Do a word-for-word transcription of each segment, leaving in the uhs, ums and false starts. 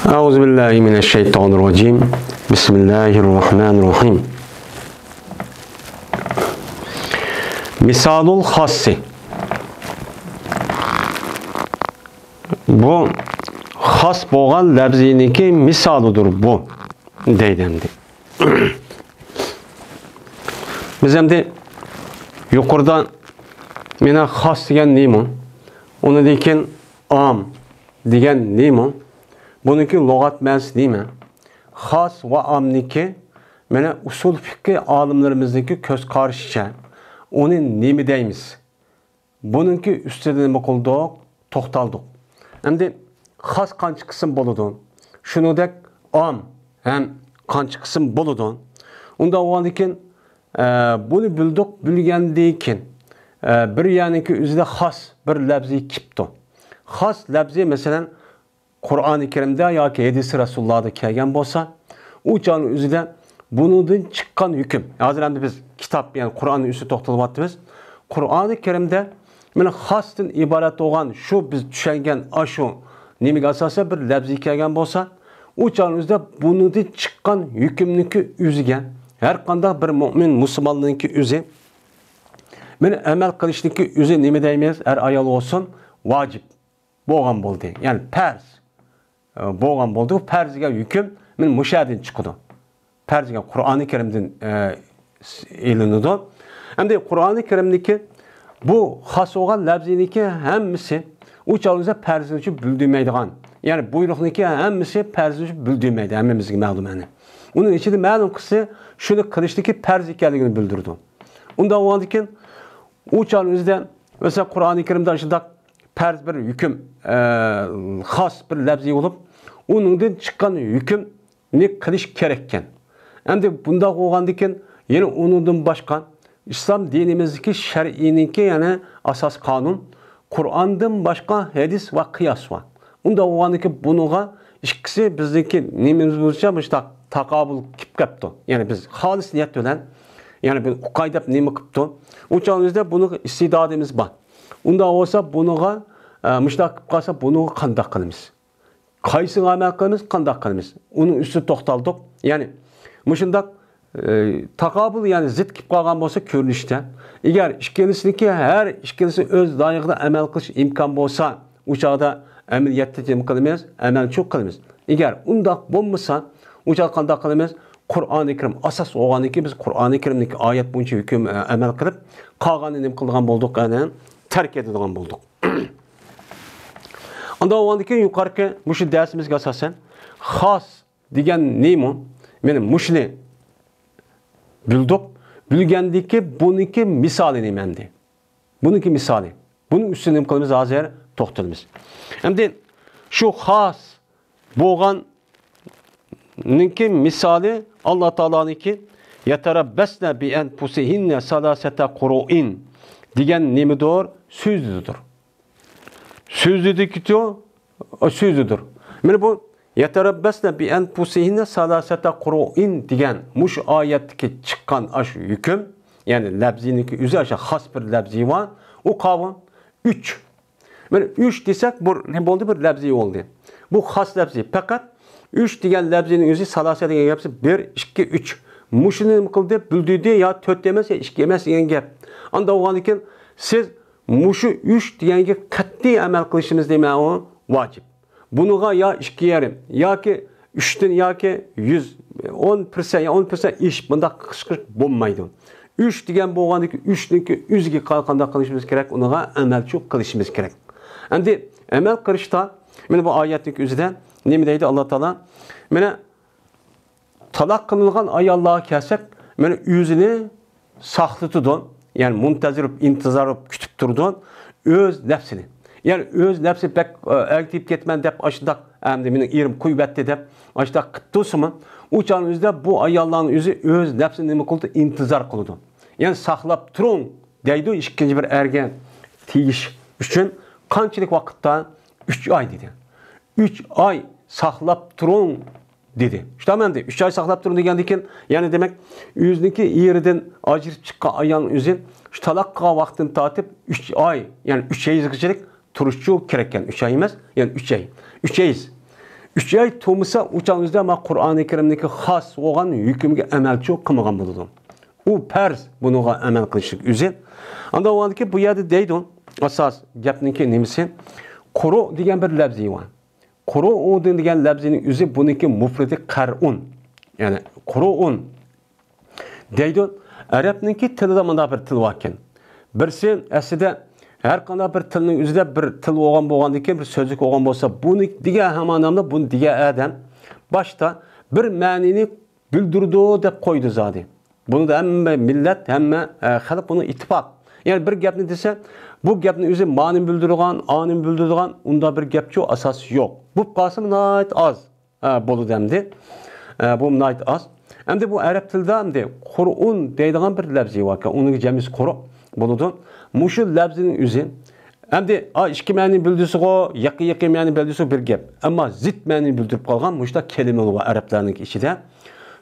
أعوذ بالله من الشيطان الرجيم. بسم الله الرحمن الرحيم. مىسالۇل خاسسى. بۇ خاس بولغان لەپزىنىڭكى مىسالىدۇر بۇ، دەيدۇ ئەمدى. بىز ئەمدى يۇقىرىدا مانا خاس دېگەن نېمە؟ ئۇنىڭدىن كېيىن ئام دېگەن نېمە؟ بۇنىڭكى لۇغەت مەنىسى نېمە؟ خاس ۋە ئامنىڭكى، مانا، ئۇسۇل فىقھى ئالىملىرىمىزنىڭكى كۆز قارىشىچە ئۇنى نېمە دەيمىز؟ بۇنىڭكى ئۈستىدە نېمە قىلدۇق؟ توختالدۇق. ئەمدى خاس قانچە قىسىم بولىدۇ؟ شۇنىڭدەك ئام ھەم قانچە قىسىم بولىدۇ؟ ئۇنداق بولغاندىن كېيىن، ئە، بۇنى بىلدۇق، بىلگەندىن كېيىن، ئە، بىر يەرنىڭكى ئۆزىدە خاس بىر لەپزى كېلىپتۇ. خاس لەپزى، مەسىلەن، قۇرئانى كەرىمدە ياكى ھەدىسى رەسۇلۇللاھدا كەلگەن بولسا، ئۇ چاغنىڭ ئۆزىدە بۇنىڭدىن چىققان ھۆكۈم، ھازىر ئەمدى بىز كىتاب، يەنى قۇرئاننىڭ ئۈستىدە توختىلىۋاتىمىز. قۇرئانى كەرىمدە مانا خاستىن ئىبارەت بولغان شۇ بىز چۈشەنگەن ئاشۇ نېمىگە ئاساسەن بىر لەپزى كەلگەن بولسا، ئۇ چاغنىڭ ئۆزىدە بۇنىڭدىن چىققان ھۆكۈمنىڭكى ئۆزىگە ھەر قانداق بىر مۇئمىن مۇسۇلماننىڭكى ئۆزى مانا ئەمەل قىلىشنىڭكى ئۆزى نېمە دەيمىز؟ ئەر ئايال بولسۇن، ۋاجىپ بولغان بولدى. يەنى پەرز، ئە، بولغان بولدى. بۇ پەرز دېگەن ھۆكۈم مانا مۇشۇ يەردىن چىقىدۇ. پەرز دېگەن قۇرئانى كەرىمدىن، ئە، ئېلىنىدۇ. ئەمدى قۇرئانى كەرىمدىكى بۇ خاس بولغان لەپزىنىڭكى ھەممىسى ئۇ چاغدا پەرزنى بىلدۈرمەيدىغان، يەنى بۇيرۇقنىڭكى ھەممىسى پەرزنى بىلدۈرمەيدۇ، ھەممىمىزگە مەلۇم ئەنە. ئۇنىڭ ئىچىدە مەلۇم قىسمى شۇنى قىلىشنىڭكى پەرز ئىكەنلىكىنى بىلدۈرىدۇ. ئۇنداق بولغاندىكىن ئۇ چاغنىڭ ئۆزىدە، مەسىلەن، قۇرئانى كەرىمدە شۇنداق پەرز بىر ھۆكۈم، ئە، خاس بىر لەپزى بولۇپ، ئۇنىڭدىن چىققان ھۆكۈمنى قىلىش كېرەككەن. ئەمدى بۇنداق بولغاندىكىن، يەنە ئۇنىڭدىن باشقا ئىسلام دىنىمىزدىكى شەرئىنىڭكى، يەنى ئاساس قانۇن، قۇرئاندىن باشقا ھەدىس ۋە قىياس بار. ئۇنداق بولغاندىكىن بۇنىڭغا ئىككىسى بىزنىڭكى نېمىمىز بويىچە مۇشۇنداق تاقابىل كېلىپ قاپتۇ. يەنى بىز خالىس نىيەت بىلەن، يەنى بىر ئۇقاي دەپ نېمە قىپتۇ؟ ئۇ چاغدا بۇنىڭغا ئىستىدادىمىز بار. ئۇنداق بولسا بۇنىڭغا، ئە، مۇشۇنداق قىلىپ قالسا بۇنىڭغا قانداق قىلىمىز؟ قايسىغا ئەمەل قىلىمىز، قانداق قىلىمىز؟ ئۇنىڭ ئۈستىدە توختالدۇق. يەنى مۇشۇنداق، ئە، تاقابىل، يەنى زىت كېلىپ قالغان بولسا كۆرۈنۈشتە، ئەگەر ئىككىلىسىنىڭكى ھەر ئىككىلىسى ئۆز لايىقىدا ئەمەل قىلىش ئىمكان بولسا، ئۇ چاغدا ئەمەلىيەتتە نېمە قىلىمىز؟ ئەمەلچىلىك قىلىمىز. ئەگەر ئۇنداق بولمىسا، ئۇ چاغدا قانداق قىلىمىز؟ قۇرئانى كەرىم ئاساس بولغاندىكىن بىز قۇرئانى كەرىمدىكى ئايەت بويىچە ھۆكۈم، ئە، ئەمەل قىلىپ، قالغاننى نېمە قىلىدىغان بولدۇق؟ يەنى تەرك ئېتىدىغان بولدۇق. ئاندىن بولغاندىن كېيىن يۇقىرىقى مۇشۇ دەرسىمىزگە ئاساسەن خاس دېگەن نېمە؟ مانا مۇشۇنى بىلدۇق. بىلگەندىكى بۇنىڭكى مىسالى نېمە ئەمدى؟ بۇنىڭكى مىسالى. بۇنىڭ ئۈستىدە نېمە قىلىمىز؟ ھازىر توختىلىمىز. ئەمدى شۇ خاس بولغاننىڭكى مىسالى ئاللا تائالانىڭكى يەتەرەببەسنە بىئەنپۇسىھىننە سالاسەتە قۇرۇئىن دېگەن نېمىدۇر؟ سۆزىدۇر. سۆزىدىكىچۇ، ئۇ سۆزىدۇر. مانا بۇ يەتەرەببەسنە بىئەنپۇسىھىننە سالاسەتە قۇرۇئىن دېگەن مۇشۇ ئايەتتىكى چىققان ئاشۇ ھۆكۈم، يەنى لەپزىنىڭكى ئۆزى ئاشۇ خاس بىر لەپزى بار. ئۇ قاۋۇ ئۈچ. مانا ئۈچ دېسەك، بۇ نېمە بولدى؟ بىر لەپزى بولدى. بۇ خاس لەپزى. پەقەت ئۈچ دېگەن لەپزىنىڭ ئۆزى، سالاسە دېگەن گەپ بىر، ئىككى، ئۈچ. مۇشۇنى نېمە قىلدى؟ بىلدۈردى، يا تۆت ئەمەس، يا ئىككى ئەمەس دېگەن گەپ. ئانداق بولغاندىكىن سىز مۇشۇ ئۈچ دېگەنگە قەتئىي ئەمەل قىلىشىمىز نېمە ئۇ؟ ۋاجىپ. بۇنىڭغا يا ئىككى يېرىم ياكى ئۈچتىن ياكى يۈز، ئون پىرسەنت يا ئون پىرسەنت ئېشىپ بۇنداق قىلىش بولمايدۇ. ئۈچ دېگەن بولغاندىكىن ئۈچنىڭكى ئۆزىگە قا-، قانداق قىلىشىمىز كېرەك؟ ئۇنىڭغا ئەمەلچۇ قىلىشىمىز كېرەك. ئەمدى ئەمەل قىلىشتا مانا بۇ ئايەتنىڭ ئۆزىدە نېمە دەيدۇ ئاللا تائالا؟ مانا تالاق قىلىنغان ئاياللارغا كەلسەك، مانا ئۆزىنى ساقلىتىدۇ، يەنى مۇنتەزىر، ئىنتىزار، كۈتۈپ تۇرىدۇ ئۆز نەپسىنى. يەنى ئۆز نەپسى بەك، ئە، ئەگىپ كېتىمەن دەپ ئاشۇنداق، ئەمدى مېنىڭ ئېرىم قويۇۋەتتى دەپ ئاشۇنداق قىلىپ تۇرسىمۇ، ئۇ چاغنىڭ ئۆزىدە بۇ ئاياللارنىڭ ئۆزى ئۆز نەپسىنى نېمە قىلىدۇ؟ ئىنتىزار قىلىدۇ. يەنى ساقلاپ تۇرۇڭ دەيدۇ ئىككىنچى بىر ئەرگە تېگىش ئۈچۈن. قانچىلىك ۋاقىتتا؟ ئۈچ ئاي دېدى. ئۈچ ئاي ساقلاپ تۇرۇڭ دېدى. شۇنداقمۇ ئەمدى؟ ئۈچ ئاي ساقلاپ تۇرۇڭ دېگەندىن كېيىن، يەنى دېمەك، ئۆزىنىڭكى ئېرىدىن ئاجرىشىپ چىققان ئايالنىڭ ئۆزى شۇ تالاق قىلغان ۋاقتىدىن تارتىپ ئۈچ ئاي، يەنى ئۈچ ھەيزگىچىلىك تۇرۇشچۇ كېرەككەن. ئۈچ ئاي ئەمەس، يەنى ئۈچ ئاي. ئۈچ ھەيز. ئۈچ ئاي تۇرمىسا، ئۇ چاغنىڭ ئۆزىدە ما قۇرئانى كەرىمدىكى خاس بولغان ھۆكۈمگە ئەمەلچۇ قىلمىغان بولىدۇ. ئۇ پەرز بۇنىڭغا ئەمەل قىلىشلىق ئۆزى. ئاندىن ئۇ كېيىن بۇ يەردە دەيدۇ، ئاساس گەپنىڭكى نېمىسى؟ قۇرۇ دېگەن بىر لەپزى بار. قۇرۇئۇن دېگەن لەپزىنىڭ ئۆزى بۇنىڭكى مۇپرىتى قەرئۇن. يەنى قۇرۇئۇن دەيدۇ. ئەرەبنىڭكى تىلىدا مۇنداق بىر تىل باركەن. بىرسى ئەسلىدە ھەر قانداق بىر تىلنىڭ ئۆزىدە بىر تىل بولغان بولغاندىكىن، بىر سۆزلۈك بولغان بولسا، بۇنى دېگەن ھەمان ئادەمدە بۇنى دېگەن ئادەم باشتا بىر مەنىنى بىلدۈرىدۇ دەپ قويدى زادى. بۇنىڭدا ھەممە مىللەت، ھەممە، ئە، خەلق بۇنىڭ ئىتتىپاق. يەنى بىر گەپنى دېسە، بۇ گەپنىڭ ئۆزى مانىنى بىلدۈرىدىغان، ئانىنى بىلدۈرىدىغان، ئۇنداق بىر گەپچۇ ئاساسى يوق. بولۇپ قالسىمۇ ناھايىتى ئاز، ئە، بولىدۇ ئەمدى. ئە، بۇ ناھايىتى ئاز. ئەمدى بۇ ئەرەب تىلىدا ئەمدى قۇرئۇن دەيدىغان بىر لەپزى باركەن. ئۇنىڭ جەمئىسى قۇرۇ بولىدۇ. مۇشۇ لەپزىنىڭ ئۆزى ئەمدى، ئا، ئىككى مەنىنى بىلدۈرسىغۇ، يېقىن، يېقىن مەنىنى بىلدۈرسىغۇ بىر گەپ. ئەمما زىت مەنىنى بىلدۈرۈپ قالغان مۇشۇنداق كەلىمىلەر بار ئەرەبلەرنىڭكى ئىچىدە.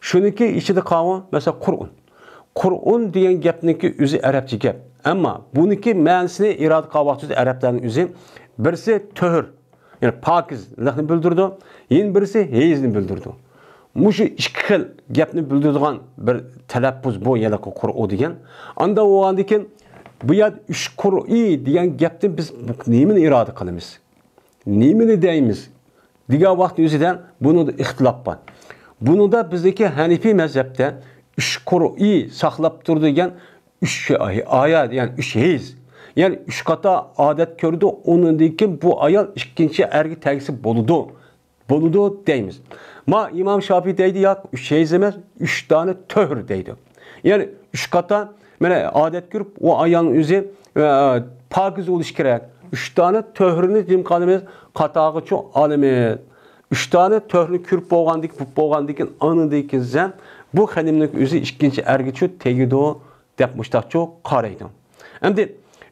شۇنىڭكى ئىچىدە قالغان، مەسىلەن، قۇرئۇن. قۇرئۇن دېگەن گەپنىڭكى ئۆزى ئەرەبچە گەپ. ئەمما بۇنىڭكى مەنىسىنى ئىرادە قىلغان ۋاقتىدا ئەرەبلەرنىڭ ئۆزى بىرسى تۆھۈر، يەنى پاكىزلىقنى بىلدۈرىدۇ، يەنە بىرسى ھەيزنى بىلدۈرىدۇ. مۇشۇ ئىككى خىل گەپنى بىلدۈرىدىغان بىر تەلەپپۇز بۇ ھېلىقى قۇرئۇ دېگەن. ئاندا بولغاندىكىن بۇ يەردە ئۈچ قۇرئى دېگەن گەپتىن بىز نېمىنى ئىرادە قىلىمىز؟ نېمىنى دەيمىز؟ دېگەن ۋاقىت ئۆزىدە بۇنىڭدا ئىختىلاپ بار. بۇنىڭدا بىزدىكى ھەنىفىي مەزھەپتە ئۈچ قۇرئى ساقلاپ تۇرىدۇ دېگەن ئۈچ ئايەت، يەنى ئۈچ ھەيز. يەنى ئۈچ قاتا ئادەت كۆرىدۇ، ئۇنىڭدىن كېيىن بۇ ئايال ئىككىنچى ئەرگە تەگسە بولىدۇ. بولىدۇ دەيمىز. ما ئىمام شاپىي دەيدۇ، ياق، ئۈچ ھەيز ئەمەس، ئۈچ دانە تۆھۈر دەيدۇ. يەنى ئۈچ قاتا، مانا، ئادەت كۆرۈپ، ئۇ ئايالنىڭ ئۆزى، ئە، پاكىز بولۇشى كېرەك. ئۈچ دانە تۆھۈرنى نېمە قىلىمىز؟ قاتارغىچۇ ئالىمىز. ئۈچ دانە تۆھۈرنى كۆرۈپ بولغاندىكىن، بولۇپ بولغاندىكىن، ئانىدىكىن زەن، بۇ خېنىمنىڭ ئۆزى ئىككىنچى ئەرگىچۇ تېگىدۇ، دەپ مۇشتاقچۇ قارايدۇ. ئەمدى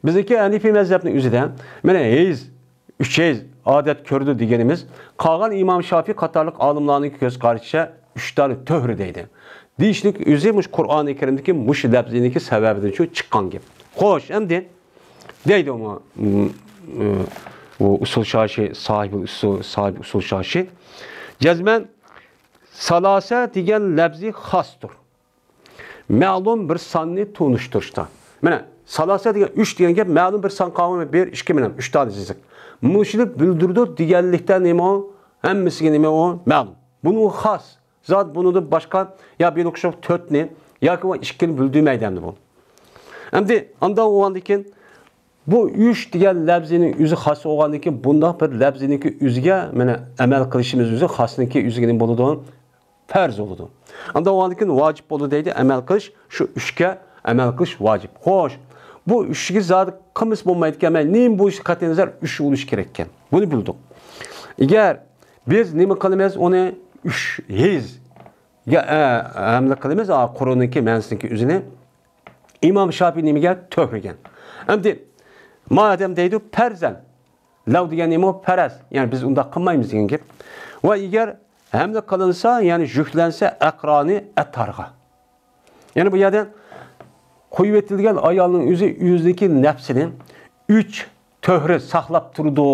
بىزنىڭكى ھەنىفىي مەزھەپنىڭ ئۆزىدە، مانا، ھەيز، ئۈچ ھەيز ئادەت كۆرىدۇ دېگىنىمىز، قالغان ئىمام شاپىي قاتارلىق ئالىملارنىڭ كۆز قارىشىچە ئۈچ دانە تۆھۈر دەيدۇ. دېيىشلىك ئۆزى مۇشۇ قۇرئانى كەرىمدىكى مۇشۇ لەپزىنىڭكى سەۋەبىدىن شۇ چىققان گەپ. خوش، ئەمدى دەيدۇ بۇ، م، ئۇ ئۇسۇل شاشى، ساھىبۇل ئۇسۇل، ساھىب ئۇسۇل شاشى. جەزمەن سالاسە دېگەن لەپزى خاستۇر. مەلۇم بىر ساننى تونۇشتۇرۇشتا. مانا، سالاسە دېگەن ئۈچ دېگەن گەپ، مەلۇم بىر سان قاۋىمى بىر، ئىككى، مانا، ئۈچ دانە سىزىق. مۇشۇنى بىلدۈرىدۇ دېگەنلىكتە نېمە ئۇ؟ ھەممىسىگە نېمە ئۇ؟ مەلۇم. بۇنىڭ خاس. زادى بۇنىڭدىن باشقا يا بىر ئوخشاپ تۆتنى ياكى بۇ ئىككىنى بىلدۈرمەيدۇ ئەمدى بۇ. ئەمدى ئانداق بولغاندىن كېيىن بۇ ئۈچ دېگەن لەپزىنىڭ ئۆزى خاس بولغاندىن كېيىن بۇنداق بىر لەپزىنىڭكى ئۆزىگە، مانا، ئەمەل قىلىشىمىز ئۆزى خاسنىڭكى ئۆزىگە نېمە بولىدۇ؟ پەرز بولىدۇ. ئانداق بولغاندىن كېيىن ۋاجىپ بولىدۇ دەيدۇ، ئەمەل قىلىش، شۇ ئۈچكە ئەمەل قىلىش ۋاجىپ. خوش، بۇ ئۈچكە زادى قىلمىسا بولمايدىكەن، مەن نېمە بولۇشى قەتئىينەزەر ئۈچ بولۇشى كېرەككەن. بۇنى بىلدۇق. ئەگەر بىز نېمە قىلىمىز، ئۇنى ئۈچ ھەيزگە، ئە، ھەملە قىلىمىز، ئا، قۇرئاننىڭكى مەنىسىنىڭكى ئۆزىنى ئىمام شاپىي نېمىگە؟ تۆھرىگە. ئەمدى مادەم دەيدۇ، پەرزەن. لەۋ دېگەن نېمە؟ پەرەز. يەنى بىز ئۇنداق قىلمايمىز دېگەن گەپ. ۋە ئەگەر ھەملە قىلىنسا، يەنى يۈكلەنسە ئەقرانى ئەتارغا. يەنى بۇ يەردە قويۇۋېتىلگەن ئايالنىڭ ئۆزى ئۆزىنىڭكى نەپسىنى ئۈچ تۆھرە ساقلاپ تۇرىدۇ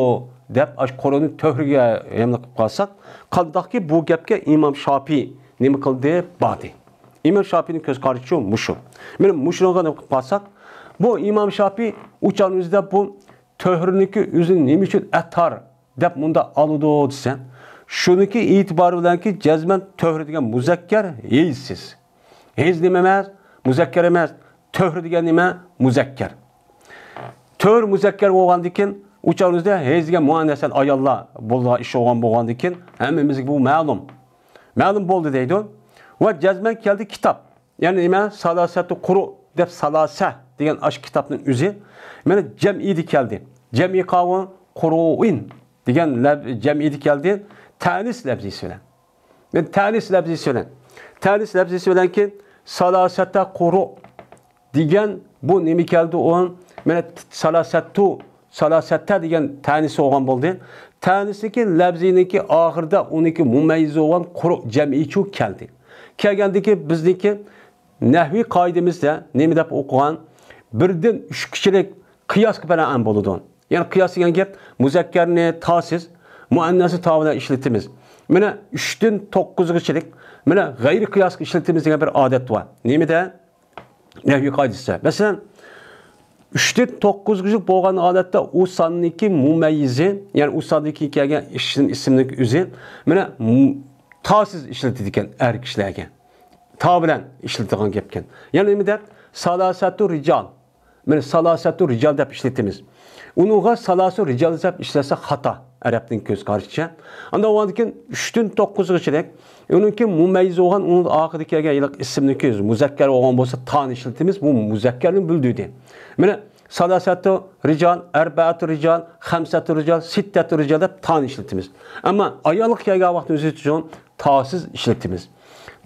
دەپ، ئاشۇ قۇرئاننى تۆھرىگە ھەملە قىلىپ قالساق، قانداقكى بۇ گەپكە ئىمام شاپىي نېمە قىلدى؟ باردى. ئىمام شاپىينىڭ كۆز قارىشىچۇ مۇشۇ. مانا مۇشۇنىڭغا نېمە قىلىپ قالساق، بۇ ئىمام شاپىي ئۇ چاغنىڭ ئۆزىدە بۇ تۆھرىنىڭكى ئۆزىنى نېمە ئۈچۈن ئەتار دەپ مۇنداق ئالىدۇ دېسە، شۇنىڭكى ئېتىبارى بىلەنكى جەزمەن تۆھرە دېگەن مۇزەككەر ھەيزسىز. ھەيز نېمە ئەمەس؟ مۇزەككەر ئەمەس. تۆھرە دېگەن نېمە؟ مۇزەككەر. تۆھرە مۇزەككەر بولغاندىكىن، ئۇ چاغنىڭ ئۆزىدە ھەيز دېگەن مۇئەننەسەن ئاياللار بولىدىغان ئىش بولغان بولغاندىكىن، ھەممىمىزگە بۇ مەلۇم. مەلۇم بولدى دەيدۇ. ۋە جەزمەن كەلدى كىتاب. يەنى نېمە؟ سالاسەتۇ قۇرۇ دەپ سالاسە دېگەن ئاشۇ كىتابنىڭ ئۆزى. مانا جەمئىيدە كەلدى. جەمئىي قاۋۇ قۇرۇئىن دېگەن لەپ-، جەمئىيدە كەلدى. تەنىس لەپزىسى بىلەن. مانا تەنىس لەپزىسى بىلەن. تەنىس لەپزىسى بىلەنكى سالاسەتە قۇرۇ دېگەن بۇ نېمە كەلدى ئۇ؟ مانا سالاسەتتۇ، سالاسەتتە دېگەن تەنىسى بولغان بولدى. تەنىسنىڭكى لەپزىنىڭكى ئاخىرىدا ئۇنىڭكى مۇمەييىز بولغان قۇرۇ جەمئىيچۇ كەلدى. كەلگەندىكى بىزنىڭكى نەھۋىي قائىدىمىزدە نېمە دەپ ئوقۇغان؟ بىردىن ئۈچ كىشىلىك قىياسقا بىنائەن بولىدۇ. يەنى قىياس دېگەن گەپ مۇزەككەرنى تاسىز، مۇئەننەسنى تا بىلەن ئىشلىتىمىز. مانا ئۈچتىن توققۇزغىچىلىك، مانا غەيرىي قىياسقا ئىشلىتىمىز دېگەن بىر ئادەت بار. نېمىدە؟ نەھۋىي قائىدىسىدە. مەسىلەن، ئۈچتىن توققۇزغىچىلىك بولغان ھالەتتە ئۇ ساننىڭكى مۇمەييىزى، يەنى ئۇ ساندىكى كەلگەن ئىسىم، ئىسىمنىڭ ئۆزى، مانا، م-، تاسىز ئىشلىتىدىكەن ئەر كىشىلەرگە. تا بىلەن ئىشلىتىدىغان گەپكەن. يەنى نېمە دەپ؟ سالاسەتۇ رىجال. مانا سالاسەتۇ رىجال دەپ ئىشلىتىمىز. ئۇنىڭغا سالاسۇ رىجال دەپ ئىشلەتسە خاتا، ئەرەبنىڭ كۆز قارىشىچە. ئاندىن ئۇنىڭدىن كېيىن ئۈچتىن توققۇزغىچىلىك، ئۇنىڭكى مۇمەييىز بولغان، ئۇنىڭ ئاخىرىدا كەلگەن ھېلىقى ئىسىمنىڭكى ئۆزى مۇزەككەر بولغان بولسا تانى ئىشلىتىمىز، بۇ مۇزەككەرنى بىلدۈردى. مانا سالاسەتۇ رىجال، ئەربەئەتۇ رىجال، خەمسەتۇ رىجال، سىتتەتۇ رىجال دەپ تانى ئىشلىتىمىز. ئەمما ئاياللىققا كەلگەن ۋاقىتتا ئۆزى ئۈچۈن تاسىز ئىشلىتىمىز.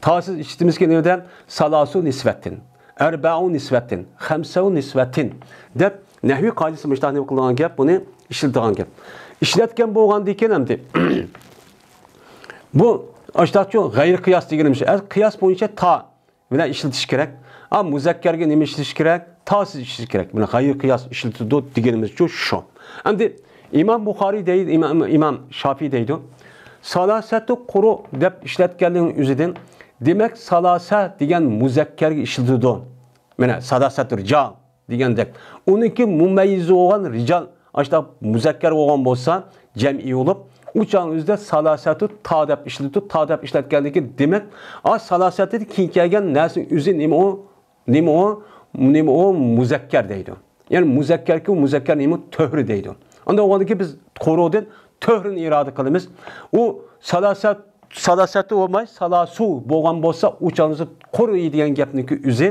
تاسىز ئىشلىتىمىزكى نېمىدە؟ سالاسۇ نىسۋەتىن، ئەربەئۇ نىسۋەتىن، خەمسەئۇ نىسۋەتىن دەپ نەھۋىي قائىدىسى مۇشتاق نېمە قىلىدىغان گەپ، بۇنى ئىشلىتىدىغان گەپ. ئىشلەتكەن بولغاندىن كېيىن ئەمدى بۇ ئاشتاقچۇ غەيرىي قىياس دېگىنىمىز، ئە، قىياس بويىچە تا بىلەن ئىشلىتىش كېرەك. ئا، مۇزەككەرگە نېمە ئىشلىتىش كېرەك؟ تاسىز ئىشلىتىش كېرەك. بۇنى غەيرىي قىياس ئىشلىتىدۇ دېگىنىمىزچۇ شۇ. ئەمدى ئىمام بۇخارىي دەيدۇ، ئىمام، ئىمام شافىي دەيدۇ. سالاسەتۇ قۇرۇ دەپ ئىشلەتكەنلىكىنىڭ ئۆزىدىن، دېمەك، سالاسە دېگەن مۇزەككەرگە ئىشلىتىدۇ. مانا، سالاسەتۇ رىجال دېگەندەك. ئۇنىڭكى مۇمەييىزى بولغان رىجال، ئاشۇنداق مۇزەككەر بولغان بولسا، جەمئىي بولۇپ، ئۇ چاغنىڭ ئۆزىدە سالاسەتۇ تا دەپ ئىشلىتىدۇ، تا دەپ ئىشلەتكەندىن كېيىن، دېمەك، ئا، سالاسەتىدىن كېيىن كەلگەن نەرسىنىڭ ئۆزى نېمە ئۇ؟ نېمە ئۇ؟ نېمە ئۇ؟ مۇزەككەر دەيدۇ. يەنى مۇزەككەركى، مۇزەككەر نېمە؟ تۆھرى دەيدۇ. ئانداق بولغاندىن كېيىن بىز قۇرۇدىن تۆھرىنى ئىرادە قىلىمىز. ئۇ سالاسەت، سالاسەتۇ بولماي، سالاسۇ بولغان بولسا، ئۇ چاغدا قۇرۇ دېگەن گەپنىڭكى ئۆزى،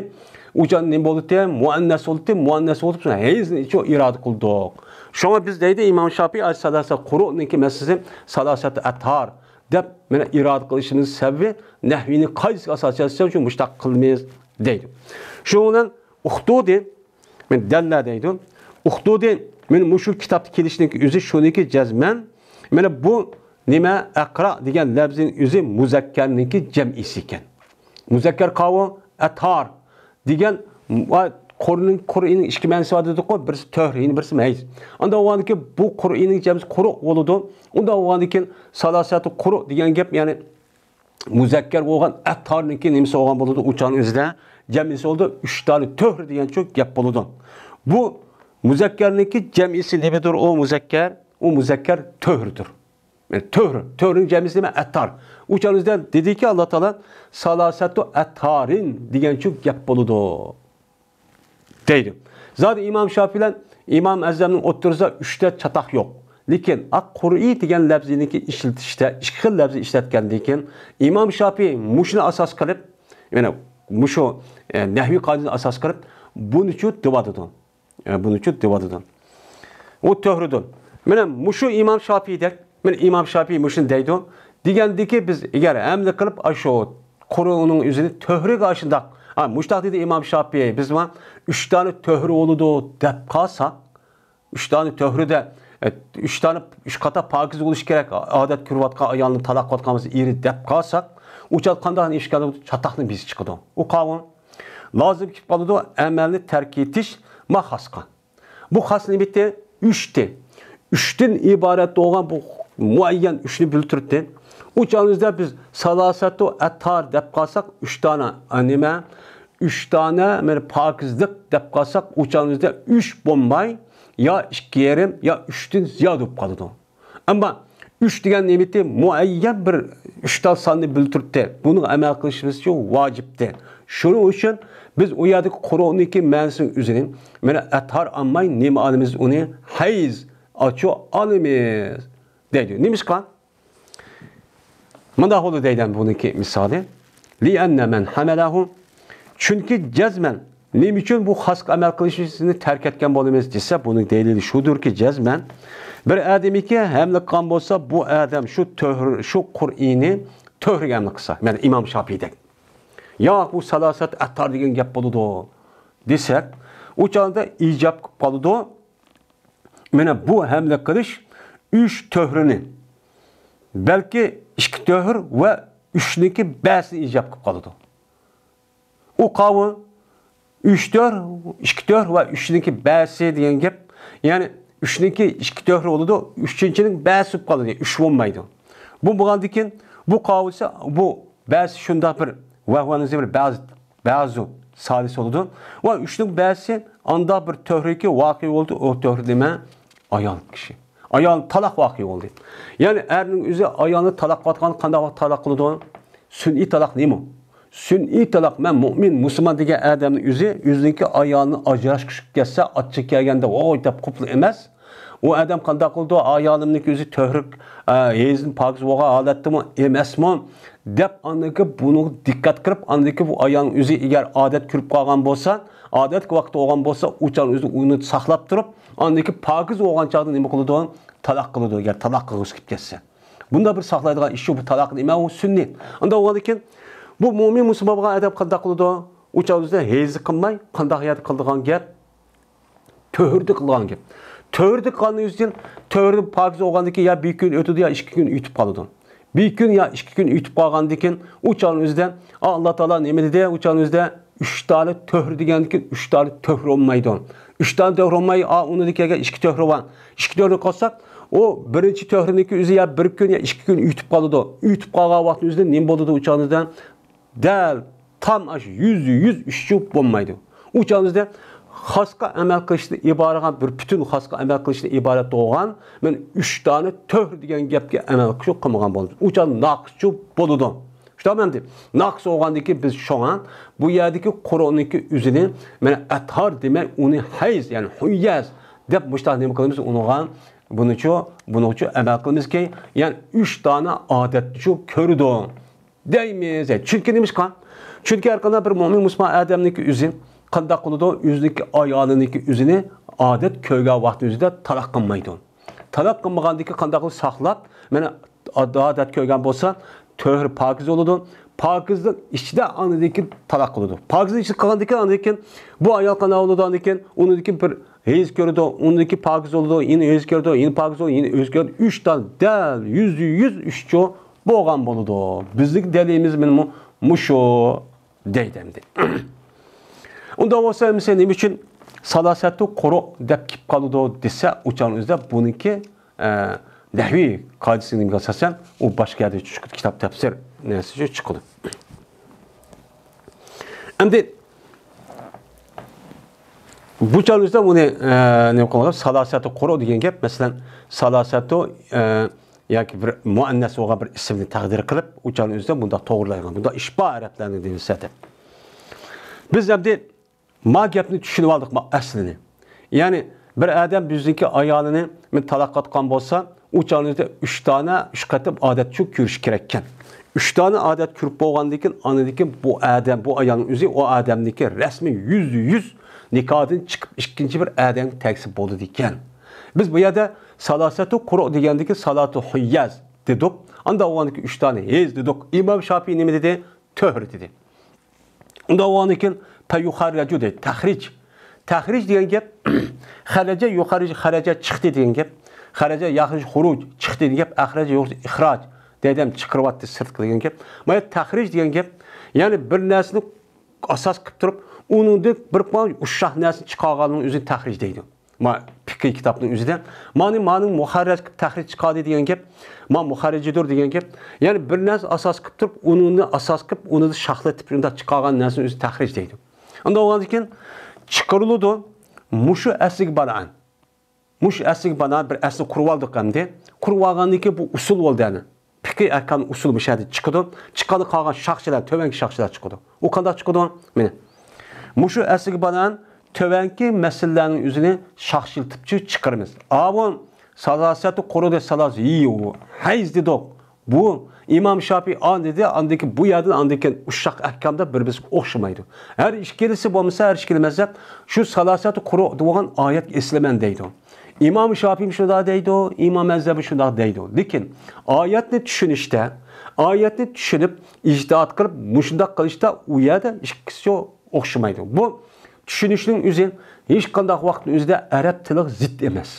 ئۇ چاغدا نېمە بولدى؟ مۇئەننەس بولدى، مۇئەننەس بولۇپ، ھەيزنى ئىچى ئىرادە قىلدۇق. شۇڭا بىز دەيدۇ، ئىمام شاپىي ئاي سالاسە قۇرۇنىڭكى مەسىلىسى سالاسەتۇ ئەتھار دەپ، مانا ئىرادە قىلىشىمىز سەۋەبى نەھۋىنى قايسىغا ئاساسەن شۇ مۇشتاق قىلىمىز دەيدۇ. شۇنىڭ بىلەن ئۇختۇدى، مانا دەللە دەيدۇ. ئۇختۇدى، مانا مۇشۇ كىتابتا كېلىشنىڭكى ئۆزى شۇنىڭكى جەزمەن، مانا بۇ نېمە، ئەقرا دېگەن لەپزىنىڭ ئۆزى مۇزەككەرنىڭكى جەمئىسى ئىكەن. مۇزەككەر قاۋۇ، ئەتھار دېگەن، ۋە قۇرنىڭ، قۇرئىنىڭ ئىككى مەنىسى بار دېدۇققۇ، بىرسى تۆھرى، يەنە بىرسى مەيز. ئانداق بولغاندىن كېيىن بۇ قۇرئىنىڭ جەمئىسى قۇرۇ بولىدۇ. ئۇنداق بولغاندىن كېيىن سالاسەتۇ قۇرۇ دېگەن گەپ، يەنى مۇزەككەر بولغان ئەتھارنىڭكى نېمىسى بولغان بولىدۇ؟ ئۇ چاغنىڭ ئۆزىدە جەمئىسى بولىدۇ. ئۈچ دانە تۆھرى دېگەنچۇ گەپ بولىدۇ. بۇ مۇزەككەرنىڭكى جەمئىسى نېمىدۇر؟ ئۇ مۇزەككەر، ئۇ مۇزەككەر تۆھرىدۇر. يەنى تۆھرى، تۆھرىنىڭ جەمئىسى نېمە؟ ئەتھار. ئۇ چاغنىڭ ئۆزىدە دېدىكى، ئاللا تائالا سالاسەتۇ ئەتھارىن دېگەنچۇ گەپ بولىدۇ. دەيدۇ. زادى ئىمام شاپىي بىلەن ئىمام ئەزەمنىڭ ئوتتۇرىسىدا ئۈچتە چاتاق يوق. لېكىن ئا قۇرئى دېگەن لەپزىنىڭكى ئىشلىتىشتە، ئىككى خىل لەپزنى ئىشلەتكەندىن كېيىن، ئىمام شاپىي مۇشۇنى ئاساس قىلىپ، يەنى مۇشۇ، ئە، نەھۋىي قائىدىنى ئاساس قىلىپ، بۇنىچۇ دېۋاتىدۇ. ئە، بۇنىچۇ دېۋاتىدۇ. ئۇ تۆھرىدۇر. مانا مۇشۇ ئىمام شاپىيدەك، مانا ئىمام شاپىي مۇشۇنى دەيدۇ. دېگەندىكى بىز ئەگەر ھەملە قىلىپ، ئاشۇ قۇرئىنىڭ ئۆزىنى تۆھرىگە ئاشۇنداق، ھا، مۇشتاق دېدى ئىمام شاپىي، بىز ما ئۈچ دانە تۆھرى بولىدۇ دەپ قالساق، ئۈچ دانە تۆھرىدە، ئە، ئۈچ دانە، ئۈچ قاتا پاكىز بولۇشى كېرەك، ئادەت كۆرۈۋاتقان ئايالنى تالاق قىلىۋاتقان بولسا ئېرى دەپ قالساق، ئۇ چاغدا قانداق ئىش كېلىدۇ؟ چاتاقنىڭ بېزى چىقىدۇ. ئۇ قاۋۇن لازىم كېلىپ قالىدۇ، ئەمەلنى تەرك ئېتىش ما خاسقا. بۇ خاس نېمىتى؟ ئۈچتى. ئۈچتىن ئىبارەت بولغان بۇ مۇئەييەن ئۈچنى بىلدۈرتتى. ئۇ چاغىمىزدا بىز سالاسەتۇ ئەتھار دەپ قالساق، ئۈچ دانە، ئە، نېمە؟ ئۈچ دانە، مانا، پاكىزلىق دەپ قالساق، ئۇ چاغىمىزدا ئۈچ بولماي، يا ئىككى يېرىم، يا ئۈچتىن زىيادە بولۇپ قالىدۇ. ئەمما ئۈچ دېگەن نېمىتى؟ مۇئەييەن بىر ئۈچ تال ساننى بىلدۈرتتى. بۇنىڭغا ئەمەل قىلىشىمىزچۇ ۋاجىپتى. شۇنىڭ ئۈچۈن بىز ئۇ يەردىكى قۇرۇنىڭكى مەنىسىنىڭ ئۆزىنى، مانا، ئەتھار ئالماي نېمە ئالىمىز؟ ئۇنى ھەيز ئاچۇ ئالىمىز دەيدۇ. نېمىشقا؟ مۇنداق بولىدۇ دەيدۇ بۇنىڭكى مىسالى. لىئەننە مەن ھەمەلەھۇ. چۈنكى جەزمەن نېمە ئۈچۈن بۇ خاسقا ئەمەل قىلىشنى تەرك ئەتكەن بولىمىز دېسە، بۇنىڭ دەلىلى شۇدۇركى، جەزمەن بىر ئادەمكى ھەملە قىلغان بولسا، بۇ ئادەم شۇ تۆھرى، شۇ قۇرئىنى تۆھرىگە ھەملە قىلسا، مانا ئىمام شاپىيدەك، ياق، بۇ سالاسەت ئەتھار دېگەن گەپ بولىدۇ دېسەك، ئۇ چاغدا ئىجاب قىلىپ قالىدۇ. مانا بۇ ھەملە قىلىش ئۈچ تۆھرىنى، بەلكى ئىككى تۆھر ۋە ئۈچنىڭكى بەسىنى ئىجاب قىلىپ قالىدۇ. ئۇ قاۋۇ ئۈچ تۆھر، ئىككى تۆھر ۋە ئۈچنىڭكى بەسى دېگەن گەپ. يەنى ئۈچنىڭكى ئىككى تۆھرى بولىدۇ، ئۈچىنچىنىڭ بەسى بولۇپ قالىدۇ، ئۈچ بولمايدۇ. بۇ بولغاندىن كېيىن بۇ قاۋۇسى، بۇ بەزى شۇنداق بىر ۋەھۋانىزى بىر بەزى، بەزى سالىس بولىدۇ. ۋە ئۈچنىڭ بەزىسى ئاندا بىر تۆھرىكى ۋاقىئ بولدى. ئۇ تۆھرە نېمە؟ ئايال كىشى. ئايال تالاق ۋاقىئ بولدى. يەنى ئەرنىڭ ئۆزى ئايالنى تالاق قىلىۋاتقان قانداق ۋاقىت تالاق قىلىدۇ؟ سۈنئىي تالاق نېمە؟ سۈنئىي تالاق، مەن مۇئمىن، مۇسۇلمان دېگەن ئادەمنىڭ ئۆزى ئۆزىنىڭكى ئايالىنى ئاجراشقۇسى كەلسە، ئاچچىقى كەلگەندە، ۋوي دەپ قۇپلا ئەمەس. ئۇ ئادەم قانداق قىلىدۇ؟ ئايالىمنىڭكى ئۆزى تۆھرىك، ئە، ھېيزدىن پاكىز بولغان ھالەتتىمۇ ئەمەسمۇ دەپ، ئاندىكى بۇنىڭغا دىققەت قىلىپ، ئاندىكى بۇ ئايالنىڭ ئۆزى ئەگەر ئادەت كۆرۈپ قالغان بولسا، ئادەتتىكى ۋاقىت بولغان بولسا، ئۇ چاغ ئۆزى ئۇنى ساقلاپ تۇرۇپ، ئاندىكى پاكىز بولغان چاغدا نېمە قىلىدۇ؟ تالاق قىلىدۇ، ئەگەر تالاق قىلغۇسى كېلىپ كەتسە. بۇنداق بىر ساقلايدىغان ئىش يوق، بۇ تالاق نېمە؟ ئۇ سۈننەت. ئاندا بولغاندىن كېيىن بۇ مۇئمىن مۇسۇلمان بولغان ئادەم قانداق قىلىدۇ؟ ئۇ چاغ ئۆزىدە ھېيز قىلماي، قانداق يەردە قىلىدىغان گەپ؟ تۆھرىدە قىلغان گەپ. تۆھرىدە قىلغاندىن كېيىن، تۆھرىدە پاكىز بولغاندىن كېيىن يا بىر كۈن ئۆتىدۇ، يا ئىككى كۈن ئۆتۈپ قالىدۇ. بىر كۈن يا ئىككى كۈن ئۆتۈپ قالغاندىن كېيىن، ئۇ چاغنىڭ ئۆزىدە، ئا، ئاللا تائالا نېمە دېدى؟ ئۇ چاغنىڭ ئۆزىدە ئۈچ دانە تۆھرە دېگەندىن كېيىن ئۈچ دانە تۆھرە بولمايدۇ. ئۈچ دانە تۆھرە بولماي، ئا، ئۇنىڭدىن كېيىن ئىككى تۆھرە بار. ئىككى تۆھرە قىلساق، ئۇ بىرىنچى تۆھرىنىڭكى ئۆزى يا بىر كۈن يا ئىككى كۈن ئۆتۈپ قالىدۇ. ئۆتۈپ قالغان ۋاقىتنىڭ ئۆزىدە نېمە بولىدۇ ئۇ چاغنىڭ ئۆزىدە؟ دەل تام ئاشۇ يۈزدە يۈز ئۈچ بولمايدۇ. ئۇ چاغىمىزدا خاسقا ئەمەل قىلىشتىن ئىبارەت بىر پۈتۈن خاسقا ئەمەل قىلىشتىن ئىبارەت بولغان، مەن ئۈچ دانە تۆھرە دېگەن گەپكە ئەمەل قىلىشنى قىلمىغان بولىمىز. ئۇ چاغ ناقىسچۇ بولىدۇ. شۇنداقمۇ ئەمدى؟ ناقىس بولغاندىن كېيىن بىز شۇڭا بۇ يەردىكى قۇرئاندىكى ئۆزىنى، مانا، ئەتھار دېمەي، ئۇنى ھەيز، يەنى ھۇييەز دەپ مۇشۇنداق نېمە قىلىمىز؟ ئۇنىڭغا، بۇنىچۇ، بۇنىڭچۇ ئەمەل قىلىمىزكى، يەنى ئۈچ دانە ئادەتنىچۇ كۆرىدۇ. دەيمىز. چۈنكى نېمىشقا؟ چۈنكى ھەرقانداق بىر مۆمىن مۇسۇلمان ئادەمنىڭكى ئۆزى قانداق قىلىدۇ؟ ئۆزىنىڭكى ئايالىنىڭكى ئۆزىنى ئادەت كۆرگەن ۋاقتى ئۆزىدە تالاق قىلمايدۇ. تالاق قىلمىغاندىكى قانداق قىلىپ ساقلاپ، مانا، ئادەت كۆرگەن بولسا، تۆھرە پاكىز بولىدۇ. پاكىزنىڭ ئىچىدە ئاندىن كېيىن تالاق قىلىدۇ. پاكىزنىڭ ئىچىدە قىلغاندىن كېيىن، ئاندىن كېيىن بۇ ئايال قانداق بولىدۇ؟ ئاندىن كېيىن، ئۇنىڭدىن كېيىن بىر ھېيز كۆرىدۇ، ئۇنىڭدىن كېيىن پاكىز بولىدۇ، يەنە ھېيز كۆرىدۇ، يەنە پاكىز بولىدۇ، يەنە ھېيز كۆرىدۇ. ئۈچ دانە دەل يۈزدە يۈز ئۈچچۇ بولغان بولىدۇ. بىزنىڭ دەلىلىمىز مانا مۇشۇ دەيدۇ ئەمدى. ئۇنداق بولسا، مىسال، نېمە ئۈچۈن سالاسەتۇ قۇرۇ دەپ كېلىپ قالىدۇ دېسە، ئۇ چاغنىڭ ئۆزىدە بۇنىڭكى، ئە، نەھۋىي قائىدىسىگە ئاساسەن، ئۇ باشقا يەردە چۈشكە كىتاب تەپسىر نەرسىسى چىقىدۇ. ئەمدى بۇ چاغنىڭ ئۆزىدە ئۇنى، ئە، نېمە قىلغان؟ سالاسەتۇ قۇرۇ دېگەن گەپ، مەسىلەن، سالاسەتۇ، ئە، ياكى بىر مۇئەننەس بولغان بىر ئىسىمنى تەقدىر قىلىپ، ئۇ چاغنىڭ ئۆزىدە بۇنداق توغرىلايدىغان، بۇنداق ئىش بار ئەرەبلەرنىڭ دېسە دەپ. بىز ئەمدى ما گەپنى چۈشىنىۋالدۇق، ما ئەسلىنى. يەنى بىر ئادەم ئۆزىنىڭكى ئايالىنى مەن تالاق قىلىۋاتقان بولسا، ئۇ چاغنىڭ ئۆزىدە ئۈچ دانە، ئۈچ قېتىم ئادەت شۇ كۆرۈش كېرەككەن. ئۈچ دانە ئادەت كۆرۈپ بولغاندىن كېيىن، ئاندىن كېيىن بۇ ئادەم، بۇ ئايالنىڭ ئۆزى ئۇ ئادەمنىڭكى رەسمىي يۈزدە يۈز نىكاھتىن چىقىپ، ئىككىنچى بىر ئادەمگە تەگسە بولىدىكەن. بىز بۇ يەردە سالاسەتۇ قۇرۇ دېگەندىكى سالاتۇ ھۇييەز دېدۇق. ئاندا ئۇنىڭدىكى ئۈچ دانە ھېيز دېدۇق. ئىمام شاپىي نېمە دېدى؟ تۆھرە دېدى. ئۇنداق بولغاندىن كېيىن پەيۇخەررەجۇ دەيدۇ. تەخرىج. تەخرىج دېگەن گەپ، خەرەجە يۇخەررىج، خەرەجە چىقتى دېگەن گەپ. خەرەجە يەخرۇج خۇرۇج، چىقتى دېگەن گەپ. ئەخرەجە يۇخرىج ئىخراج، دېدەم چىقىرىۋەتتى سىرتقا دېگەن گەپ. مانا تەخرىج دېگەن گەپ، يەنى بىر نەرسىنى ئاساس قىلىپ تۇرۇپ، ئۇنىڭدىن بىر پارچە ئۇششاق نەرسىنى چىقارغاننىڭ ئۆزىنى تەخرىج دەيدۇ. ما پىقھىي كىتابنىڭ ئۆزىدە. مانى، مانىڭ مۇخەررەج قىلىپ تەخرىج چىقاردى دېگەن گەپ، ما مۇخەررىجىدۇر دېگەن گەپ. يەنى بىر نەرسە ئاساس قىلىپ تۇرۇپ، ئۇنىڭنى ئاساس قىلىپ، ئۇنى شاخلىتىپ، شۇنداق چىقارغان نەرسىنى ئۆزى تەخرىج دەيدۇ. ئۇنداق بولغاندىن كېيىن چىقىرىلىدۇ. مۇشۇ ئەسلىگە بارغان. مۇشۇ ئەسلىگە بارغان بىر ئەسلى قۇرۇۋالدۇق ئەمدى. قۇرۇۋالغاندىن كېيىن بۇ ئۇسۇل بولدى ئەنە. پىقھىي ئەھكام ئۇسۇل مۇشۇ يەردە چىقىدۇ. چىققاندا قالغان شاخچىلار، تۆۋەنكى شاخچىلار چىقىدۇ. ئۇ قانداق چىقىدۇ؟ مانا. مۇشۇ ئەسلىگە بارغان تۆۋەنكى مەسىلىلەرنىڭ ئۆزىنى شاخشىلىتىپچۇ چىقىرىمىز. ئاۋۇ سالاسەتۇ قۇرۇ دە سالاس يىيۇ ھەيز دېدۇق. بۇ ئىمام شاپىي ئان دېدى، ئاندىن كېيىن بۇ يەردىن ئاندىن كېيىن ئۇششاق ئەھكامدا بىر-بىرىگە ئوخشىمايدۇ. ھەر ئىككىلىسى بولمىسا، ھەر ئىككىلى مەزھەپ شۇ سالاسەتۇ قۇرۇ دېگەن ئايەتكە ئېسىلىمەن دەيدۇ. ئىمام شاپىيمۇ شۇنداق دەيدۇ، ئىمام ئەزھەرمۇ شۇنداق دەيدۇ. لېكىن ئايەتنى چۈشىنىشتە، ئايەتنى چۈشىنىپ، ئىجتىھات قىلىپ، مۇشۇنداق قىلىشتا ئۇ يەردە ئىككىسى ئوخشىمايدۇ. بۇ چۈشىنىشنىڭ ئۆزى ھېچقانداق ۋاقىتنىڭ ئۆزىدە ئەرەب تىلىغا زىت ئەمەس.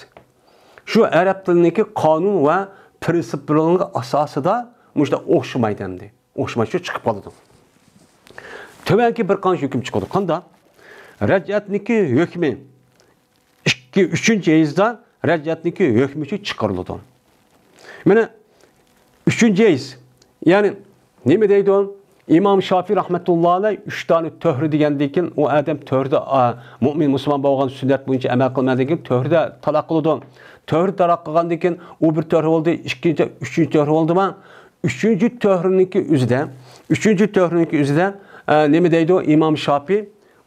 شۇ ئەرەب تىلىنىڭكى قانۇن ۋە پىرىنسىپلىرىنىڭ ئاساسىدا مۇشۇنداق ئوخشىمايدۇ ئەمدى. ئوخشىمايدۇ، چىقىپ قالىدۇ. تۆۋەنكى بىر قانچە ھۆكۈم چىقىدۇ. قانداق؟ رەجئەتنىڭكى ھۆكمى ئىككى، ئۈچىنچى ھەيزدا رەجئەتنىڭكى ھۆكمىچۇ چىقىرىلىدۇ. مانا، ئۈچىنچى ھەيز. يەنى نېمە دەيدۇ؟ ئىمام شافىي رەھمەتۇللا ئەلەي ئۈچ دانە تۆھرە دېگەندىن كېيىن، ئۇ ئادەم تۆھرىدە، ئا، مۆمىن مۇسۇلمان بولغان سۈننەت بويىچە ئەمەل قىلمايدىكەن، تۆھرىدە تالاق قىلىدۇ. تۆھرە تالاق قىلغاندىن كېيىن، ئۇ بىر تۆھرە بولدى، ئىككىنچى، ئۈچىنچى تۆھرە بولدىما؟ ئۈچىنچى تۆھرىنىڭكى ئۆزىدە، ئۈچىنچى تۆھرىنىڭكى ئۆزىدە، ئە، نېمە دەيدۇ ئىمام شافىي؟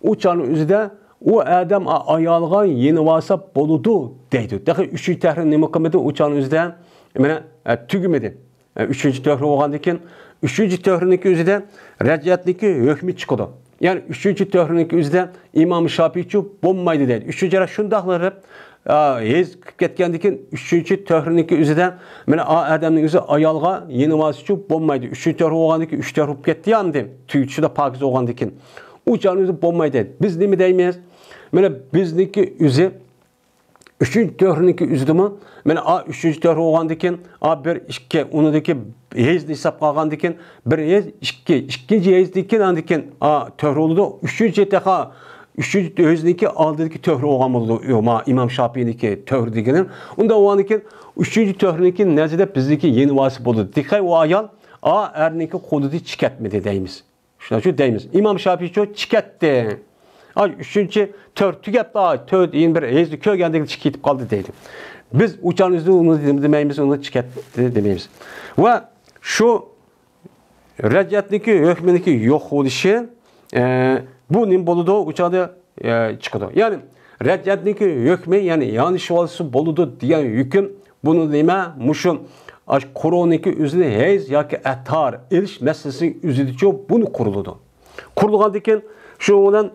ئۇ چاغنىڭ ئۆزىدە ئۇ ئادەم ئا-، ئايالغا يېنىۋالسا بولىدۇ دەيدۇ. تېخى ئۈچىنچى تۆھرە نېمە قىلمىدى؟ ئۇ چاغنىڭ ئۆزىدە، مانا، ئە، تۈگىمىدى. ئە، ئۈچىنچى تۆھرە بولغاندىن كېيىن، ئۈچىنچى تۆھرىنىڭكى ئۆزىدە رەجئەتنىڭكى ھۆكمى چىقىدۇ. يەنى ئۈچىنچى تۆھرىنىڭكى ئۆزىدە ئىمام شاپىيچۇ بولمايدۇ دەيدۇ. ئۈچىنچى رەجئەت شۇنداقلا ئا، ھەيز قىلىپ كەتكەندىن كېيىن، ئۈچىنچى تۆھرىنىڭكى ئۆزىدە، مانا، ئا، ئادەمنىڭ ئۆزى ئايالغا يېنىۋالسىچۇ بولمايدۇ. ئۈچىنچى تۆھرە بولغاندىن كېيىن، ئۈچ تۆھرە بولۇپ كەتتى يا ئەمدى. تۈگىدى شۇنداق پاكىز بولغاندىن كېيىن. ئۇ چاغنىڭ ئۆزى بولمايدۇ. بىز نېمە دەيمىز؟ مانا، بىزنىڭكى ئۆزى، ئۈچىنچى تۆھرىنىڭكى ئۆزىدىمۇ، مانا، ئا، ئۈچىنچى تۆھرە بولغاندىن كېيىن، ئا، بىر، ئىككى، ئۇنىڭدىكى ھەيزنى ھېسابقا ئالغاندىن كېيىن، بىر ھەيز، ئىككى، ئىككىنچى ھەيزدىن كېيىن، ئاندىن كېيىن، ئا، تۆھرە بولىدۇ. ئۈچىنچى تېخى ئۈچىنچى ئۆزىنىڭكى ئالدىدىكى تۆھرە بولغان بولىدۇ، يو-، ما-، ئىمام شاپىينىڭكى تۆھرە دېگىنى. ئۇنداق بولغاندىن كېيىن، ئۈچىنچى تۆھرىنىڭكى نەزىدە بىزنىڭكى يېنىۋالسا بولىدۇ. تېخى ئۇ ئايال، ئا، ئەرنىڭكى قولىدىن چىقىپ كەتمىدى دەيمىز. شۇنىڭ ئۈچۈن دەيمىز. ئىمام شاپىيچۇ چىقىپ كەتتى. ئا، ئۈچىنچى تۆھرە تۈگەپتۇ، تۆت، يەنە بىر ھەيزنى كۆرگەندىكىن چىقىپ كېتىپ قالدى دەيدۇ. بىز ئۇ چاغنىڭ ئۆزىدە ئۇنى دېمەيمىز، ئۇنى چىقىپ كەتتى دېمەيمىز. ۋە شۇ رەجئەتنىڭكى ھۆكمىنىڭكى يوق بولۇشى، ئە، بۇ نېمە بولىدۇ؟ ئۇ چاغدا، ئە، چىقىدۇ. يەنى رەجئەتنىڭكى ھۆكمى، يەنى يانىشىۋالسا بولىدۇ دېگەن ھۆكۈم، بۇنى نېمە؟ مۇشۇ، ئاشۇ قۇرۇنىڭكى ئۆزىنى ھەيز ياكى ئەتار ئېلىش مەسىلىسىنىڭ ئۆزىدىچۇ بۇنى قۇرۇلىدۇ. قۇرۇلغاندىن كېيىن شۇ بىلەن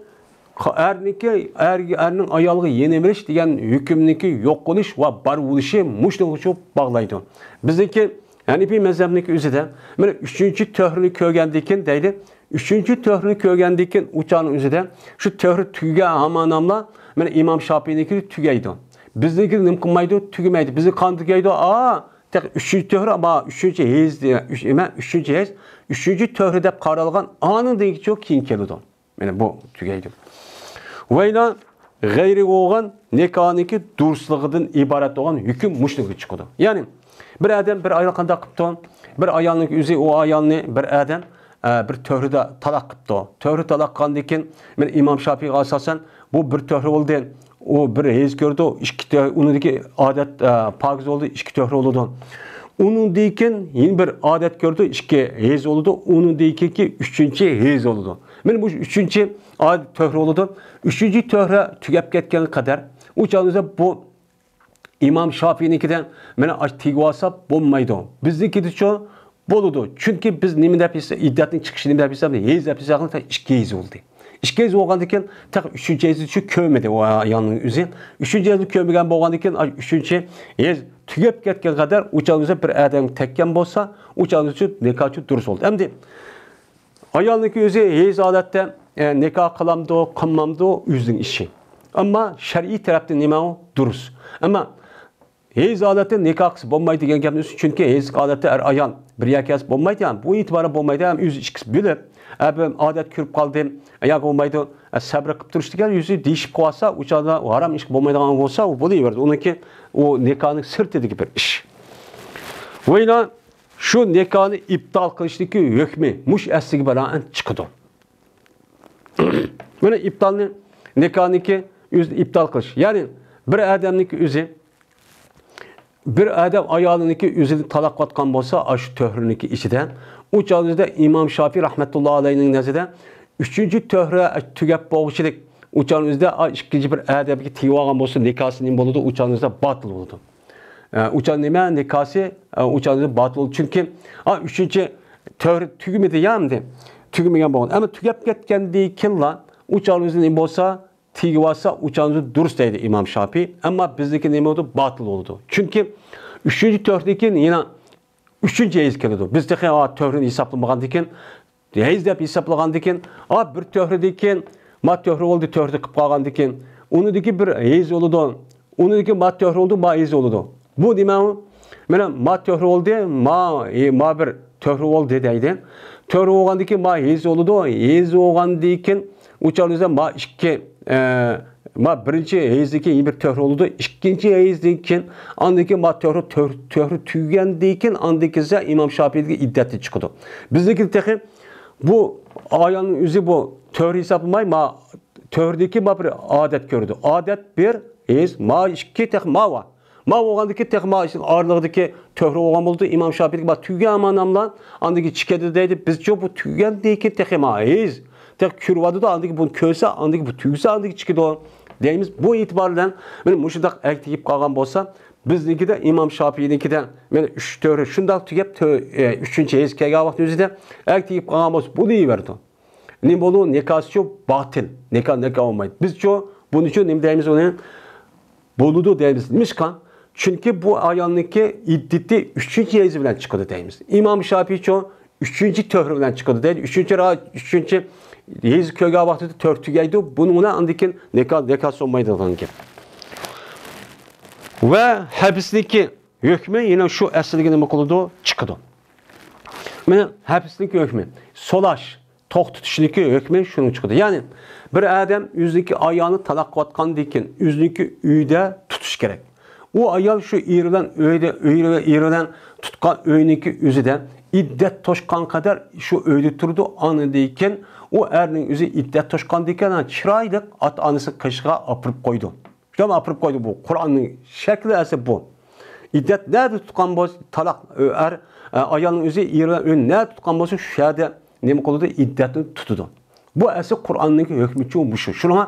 ئەرنىڭكى، ئەر، ئەرنىڭ ئايالغا يېنىۋېلىش دېگەن ھۆكۈمنىڭكى يوق بولۇش ۋە بار بولۇشى مۇشۇنىڭغىچۇ باغلايدۇ. بىزنىڭكى ھەنىپىي مەزھەپنىڭكى ئۆزىدە، مانا، ئۈچىنچى تۆھرىنى كۆرگەندىن كېيىن دەيدۇ، ئۈچىنچى تۆھرىنى كۆرگەندىن كېيىن ئۇ چاغنىڭ ئۆزىدە شۇ تۆھرە تۈگىگەن ھامان ئاملا، مانا، ئىمام شاپىينىڭكى تۈگەيدۇ. بىزنىڭكى نېمە قىلمايدۇ؟ تۈگىمەيدۇ. بىزنىڭ قانداق تۈگەيدۇ؟ ئا، تېخى ئۈچىنچى تۆھرە، ئا، ئۈچىنچى ھەيز، ئۈچ، نېمە، ئۈچىنچى ھەيز، ئۈچىنچى تۆھرە دەپ قارالغان، ئانىڭدىن كېيىن كېيىن كېلىدۇ. مانا بۇ تۈگەيدۇ. ۋەيلا غەيرى بولغان نىكاھنىڭكى دۇرۇسلۇقىدىن ئىبارەت بولغان ھۆكۈم مۇشۇنىڭغا چىقىدۇ. يەنى بىر ئادەم، بىر ئايال قانداق قىپتۇ؟ بىر ئايالنىڭ ئۆزى ئۇ ئايالنى بىر ئادەم، ئە، بىر تۆھرىدە تالاق قىپتۇ. تۆھرە تالاق قىلغاندىن كېيىن، مانا ئىمام شاپىيغا ئاساسەن بۇ بىر تۆھرە بولدى. ئۇ بىر ھەيز كۆردى، ئىككى تۆ-، ئۇنىڭدىكى ئادەت، ئە، پاكىز بولدى، ئىككى تۆھرە بولىدۇ. ئۇنىڭدىن كېيىن يەنە بىر ئادەت كۆردى، ئىككى ھەيز بولىدۇ. ئۇنىڭدىن كېيىنكى ئۈچىنچى ھەيز بولىدۇ. مانا مۇشۇ ئۈچىنچى ئادەت تۆھرە بولىدۇ. ئۈچىنچى تۆھرە تۈگەپ كەتكەنگە قەدەر ئۇ چاغدا بۇ ئىمام شافىئىنىڭكىدە مانا ئاشۇ تېگىۋالسا بولمايدۇ. بىزنىڭكىدىچۇ بولىدۇ. چۈنكى بىز نېمە دەپ ھېساب، ئىددەتنىڭ چىقىشى نېمە دەپ ھېساب، ھەيز دەپ ھېسابلىنىدۇ، ئىككى ھەيز بولدى. ئىككى ھەيز بولغاندىن كېيىن تېخى ئۈچىنچى ھەيزنىچۇ كۆرمىدى ئۇ ئايالنىڭ ئۆزى. ئۈچىنچى ھەيزنى كۆرمىگەن بولغاندىن كېيىن، ئاشۇ ئۈچىنچى ھەيز تۈگەپ كەتكەن قەدەر ئۇ چاغدا بىر ئادەمگە تەگكەن بولسا، ئۇ چاغدىچۇ نىكاھچۇ دۇرۇس بولدى. ئەمدى ئايالنىڭكى ئۆزى ھەيز ھالەتتە، ئە، نىكاھ قىلامدۇ، قىلمامدۇ، ئۆزىنىڭ ئىشى. ئەمما شەرئىي تەرەپتىن نېمە ئۇ؟ دۇرۇس. ئەمما ھەيز ھالەتتە نىكاھ قىلسا بولمايدۇ دېگەن گەپنى، چۈنكى ھەيز ھالەتتە ئەر ئايال بىر يەرگە كەلسە بولمايدۇ، يەنى بۇ ئېتىبارى بولمايدۇ، ھەم ئۆزى ئىككىسى بىلىپ، ئە، بىر ئادەت كۆرۈپ قالدى، ياكى بولمايدۇ، ئە، سەبرى قىلىپ تۇرۇش دېگەن، ئۆزى دېيىشىپ قالسا، ئۇ چاغدا ھارام ئىش بولمايدىغان بولسا، ئۇ بولۇۋېرىدۇ. ئۇنىڭكى ئۇ نىكاھنىڭ سىرتىدىكى بىر ئىش. ۋەيلا شۇ نىكاھنى ئىپتال قىلىشتىكى ھۆكمى مۇشۇ ئەسلىگە بىنائەن چىقىدۇ. مانا ئىپتالنى، نىكاھنىكى ئۆزىنى ئىپتال قىلىش. يەنى بىر ئادەمنىكى ئۆزى، بىر ئادەم ئايالىنىكى ئۆزىنى تالاق قىلىۋاتقان بولسا، ئاشۇ تۆھرىنىڭكى ئىچىدە، ئۇ چاغدا ئىمام شافىي رەھمەتۇللا ئەلەيھنىڭ نەزىرىدە ئۈچىنچى تۆھرە تۈگەپ بولغۇچىلىك، ئۇ چاغدا ئىككىنچى بىر ئادەمگە تېگىۋالغان بولسا، نىكاھسى نېمە بولىدۇ؟ ئۇ چاغدا باتىل بولىدۇ. ئە، ئۇ چاغدا نېمە؟ نىكاھسى، ئە، ئۇ چاغدا باتىل بولىدۇ. چۈنكى، ئا، ئۈچىنچى تۆھرە تۈگىمىدى يا ئەمدى. تۈگىمىگەن بولغان. ئەمما تۈگەپ كەتكەندىن كېيىنلا، ئۇ چاغدا نېمە بولسا، تېگىۋالسا، ئۇ چاغدا دۇرۇس دەيدۇ ئىمام شافىي. ئەمما بىزنىڭكى نېمە بولىدۇ؟ باتىل بولىدۇ. چۈنكى ئۈچىنچى تۆھرىدىن كېيىن يەنە ئۈچىنچى ھەيز كېلىدۇ. بىز تېخى، ئا، تۆھرىنى ھېسابلىمىغاندىن كېيىن، ھەيز دەپ ھېسابلىغاندىن كېيىن، ئا، بىر تۆھرىدىن كېيىن، ما تۆھرە بولدى، تۆھرە قىلىپ قالغاندىن كېيىن، ئۇنىڭدىكى بىر ھەيز بولىدۇ. ئۇنىڭدىن كېيىن ما تۆھرە بولدى، ما ھەيز بولىدۇ. بۇ نېمە ئۇ؟ مانا ما تۆھرە بولدى، ما، ئى، ما بىر تۆھرە بولدى دەيدۇ. تۆھرە بولغاندىن كېيىن ما ھەيز بولىدۇ. ھەيز بولغاندىن كېيىن ئۇ چاغدا ما ئىككى، ئە، ما بىرىنچى ھەيزدىن كېيىن بىر تۆھرە بولىدۇ. ئىككىنچى ھەيزدىن كېيىن، ئاندىن كېيىن ما تۆھرە، تۆھرە، تۆھرە تۈگىگەندىن كېيىن، ئاندىن كېيىن ئىمام شاپىيدىكى ئىددەتتىن چىقىدۇ. بىزنىڭكى تېخى بۇ ئايالنىڭ ئۆزى بۇ تۆھرە ھېسابلىماي، ما تۆھرىدىكى ما بىر ئادەت كۆرىدۇ. ئادەت بىر، ھەيز، ما ئىككى، تېخى ما بار. ما بولغاندىكى تېخى ما ئارىلىقىدىكى تۆھرە بولغان بولىدۇ. ئىمام شاپىيدىكى ما تۈگىگەن ئامان ئاملان، ئاندىن كېيىن چىقىدۇ دەيدۇ. بىزچۇ بۇ تۈگىگەندىن كېيىن تېخى ما ھەيز. تېخى كۆرۈۋاتىدۇ، ئاندىن كېيىن بۇنى كۆرسە، ئاندىن كېيىن بۇ تۈگىسە، ئاندىن كېيىن چىقىدۇ دەيمىز. بۇ ئېتىبار بىلەن مانا مۇشۇنداق ئەگىپ قالغان بولسا، بىزنىڭكىدە، ئىمام شاپىينىڭكىدە، مانا ئۈچ تۆھرە شۇنداق تۈگەپ، تۆ-، ئە، ئۈچىنچى ھەيز كەلگەن ۋاقىتنىڭ ئۆزىدە ئەگىپ قالغان بولسا، بولۇۋېرىدۇ. نېمە بولىدۇ؟ نىكاھسىچۇ باتىل. نىكاھ، نىكاھ بولمايدۇ. بىزچۇ بۇنىچۇ نېمە دەيمىز ئۇنى؟ بولىدۇ دەيمىز. نېمىشقا؟ چۈنكى بۇ ئايالنىڭكى ئىددىتى ئۈچىنچى ھەيزى بىلەن چىقىدۇ دەيمىز. ئىمام شاپىيچۇ ئۈچىنچى تۆھرە بىلەن چىقىدۇ دەيدۇ. ئۈچىنچى را-، ئۈچىنچى ھەيز كۆرگەن ۋاقتىدا تۆھرە تۈگەيدۇ. بۇنىڭ بىلەن ئاندىن كېيىن نىكاھ، نىكاھ سۇنمايدىغان گەپ. ۋە ھەبسنىڭكى ھۆكمى يەنە شۇ ئەسلىگە نېمە قىلىدۇ؟ چىقىدۇ. مانا ھەبسنىڭكى ھۆكمى. سولاش، توختىتىشنىڭكى ھۆكمى شۇنىڭ چىقىدۇ. يەنى بىر ئادەم ئۆزىنىڭكى ئايالىنى تالاق قىلىۋاتقاندىن كېيىن ئۆزىنىڭكى ئۆيىدە تۇتۇش كېرەك. ئۇ ئايال شۇ ئېرى بىلەن ئۆيدە، ئۆيى، ئېرى بىلەن تۇتقان ئۆينىڭكى ئۆزىدە ئىددەت توشقان قەدەر شۇ ئۆيدە تۇرىدۇ. ئاندىن كېيىن ئۇ ئەرنىڭ ئۆزى ئىددەت توشقاندىن كېيىن چىرايلىق ئاتا-ئانىسىنىڭ قېشىغا ئاپىرىپ قويىدۇ. شۇنداق ئاپىرىپ قويدى بۇ. قۇرئاننىڭ شەكلى ئەسلى بۇ. ئىددەت نەدە تۇتقان بولسا، تالاق، ئەر، ئايالنىڭ ئۆزى ئېرى بىلەن ئۆينى نەدە تۇتقان بولسا، شۇ يەردە نېمە قىلىدۇ؟ ئىددەتنى تۇتىدۇ. بۇ ئەسلى قۇرئاننىڭكى ھۆكمىچۇ مۇشۇ. شۇنىڭغا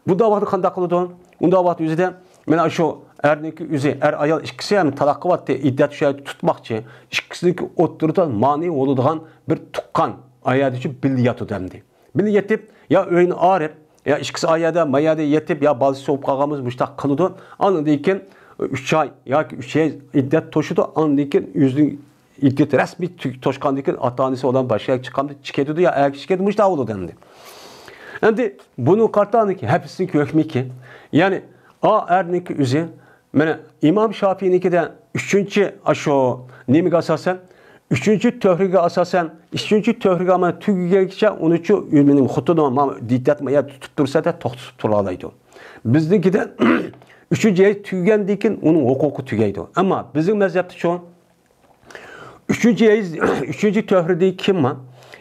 بۇنداق ۋاقىتتا قانداق قىلىدۇ؟ ئۇنداق ۋاقىت ئۆزىدە مانا شۇ ئەرنىڭكى ئۆزى، ئەر ئايال ئىككىسى ھەم تالاق قىلىۋاتتى، ئىددەت شۇ يەردە تۇتماقچى. ئىككىسىنىڭكى ئوتتۇرىدا مانى بولىدىغان بىر تۇغقان ئايالىچۇ بىللە ياتىدۇ ئەمدى. بىللە يېتىپ، يا ئۆينى ئايرىپ، يا ئىككىسى ئايەدە، مايەدە يېتىپ، يا بالىسى سوغۇپ قالغان بولسا مۇشۇنداق قىلىدۇ. ئاندىن كېيىن ئۈچ ئاي ياكى ئۈچ ئاي ئىددەت توشىدۇ. ئاندىن كېيىن ئۆزىنىڭ ئىددىتى رەسمىي تۈگ-، توشقاندىن كېيىن ئاتا-ئانىسى ئۇلار باشقا يەرگە چىققاندا چىقىدۇ يا ئەركە چىقىدۇ، مۇشۇنداق بولىدۇ ئەمدى. ئەمدى بۇنىڭ قارىتا ھەبسنىڭكى ھۆكمىكى، يەنى ئا ئەرنىڭكى ئۆزى مانا ئىمام شاپىينىڭكىدە ئۈچىنچى، ئاشۇ نېمىگە ئاساسەن، ئۈچىنچى تۆھرىگە ئاساسەن، ئۈچىنچى تۆھرىگە مانا تۈگىگەنگىچە ئۇنىچۇ مېنىڭ خوتۇنۇم مانا ئىددەتنى ما يەردە تۇتۇپ تۇرسا دەپ توختىتىپ تۇرالايدۇ. بىزنىڭكىدە ئۈچىنچى ھەيز تۈگىگەندىن كېيىن ئۇنىڭ ھوقۇقى تۈگەيدۇ. ئەمما بىزنىڭ مەزھەپتىچۇ ئۈچىنچى ھەيز، ئۈچىنچى تۆھرىدىن كېيىنمۇ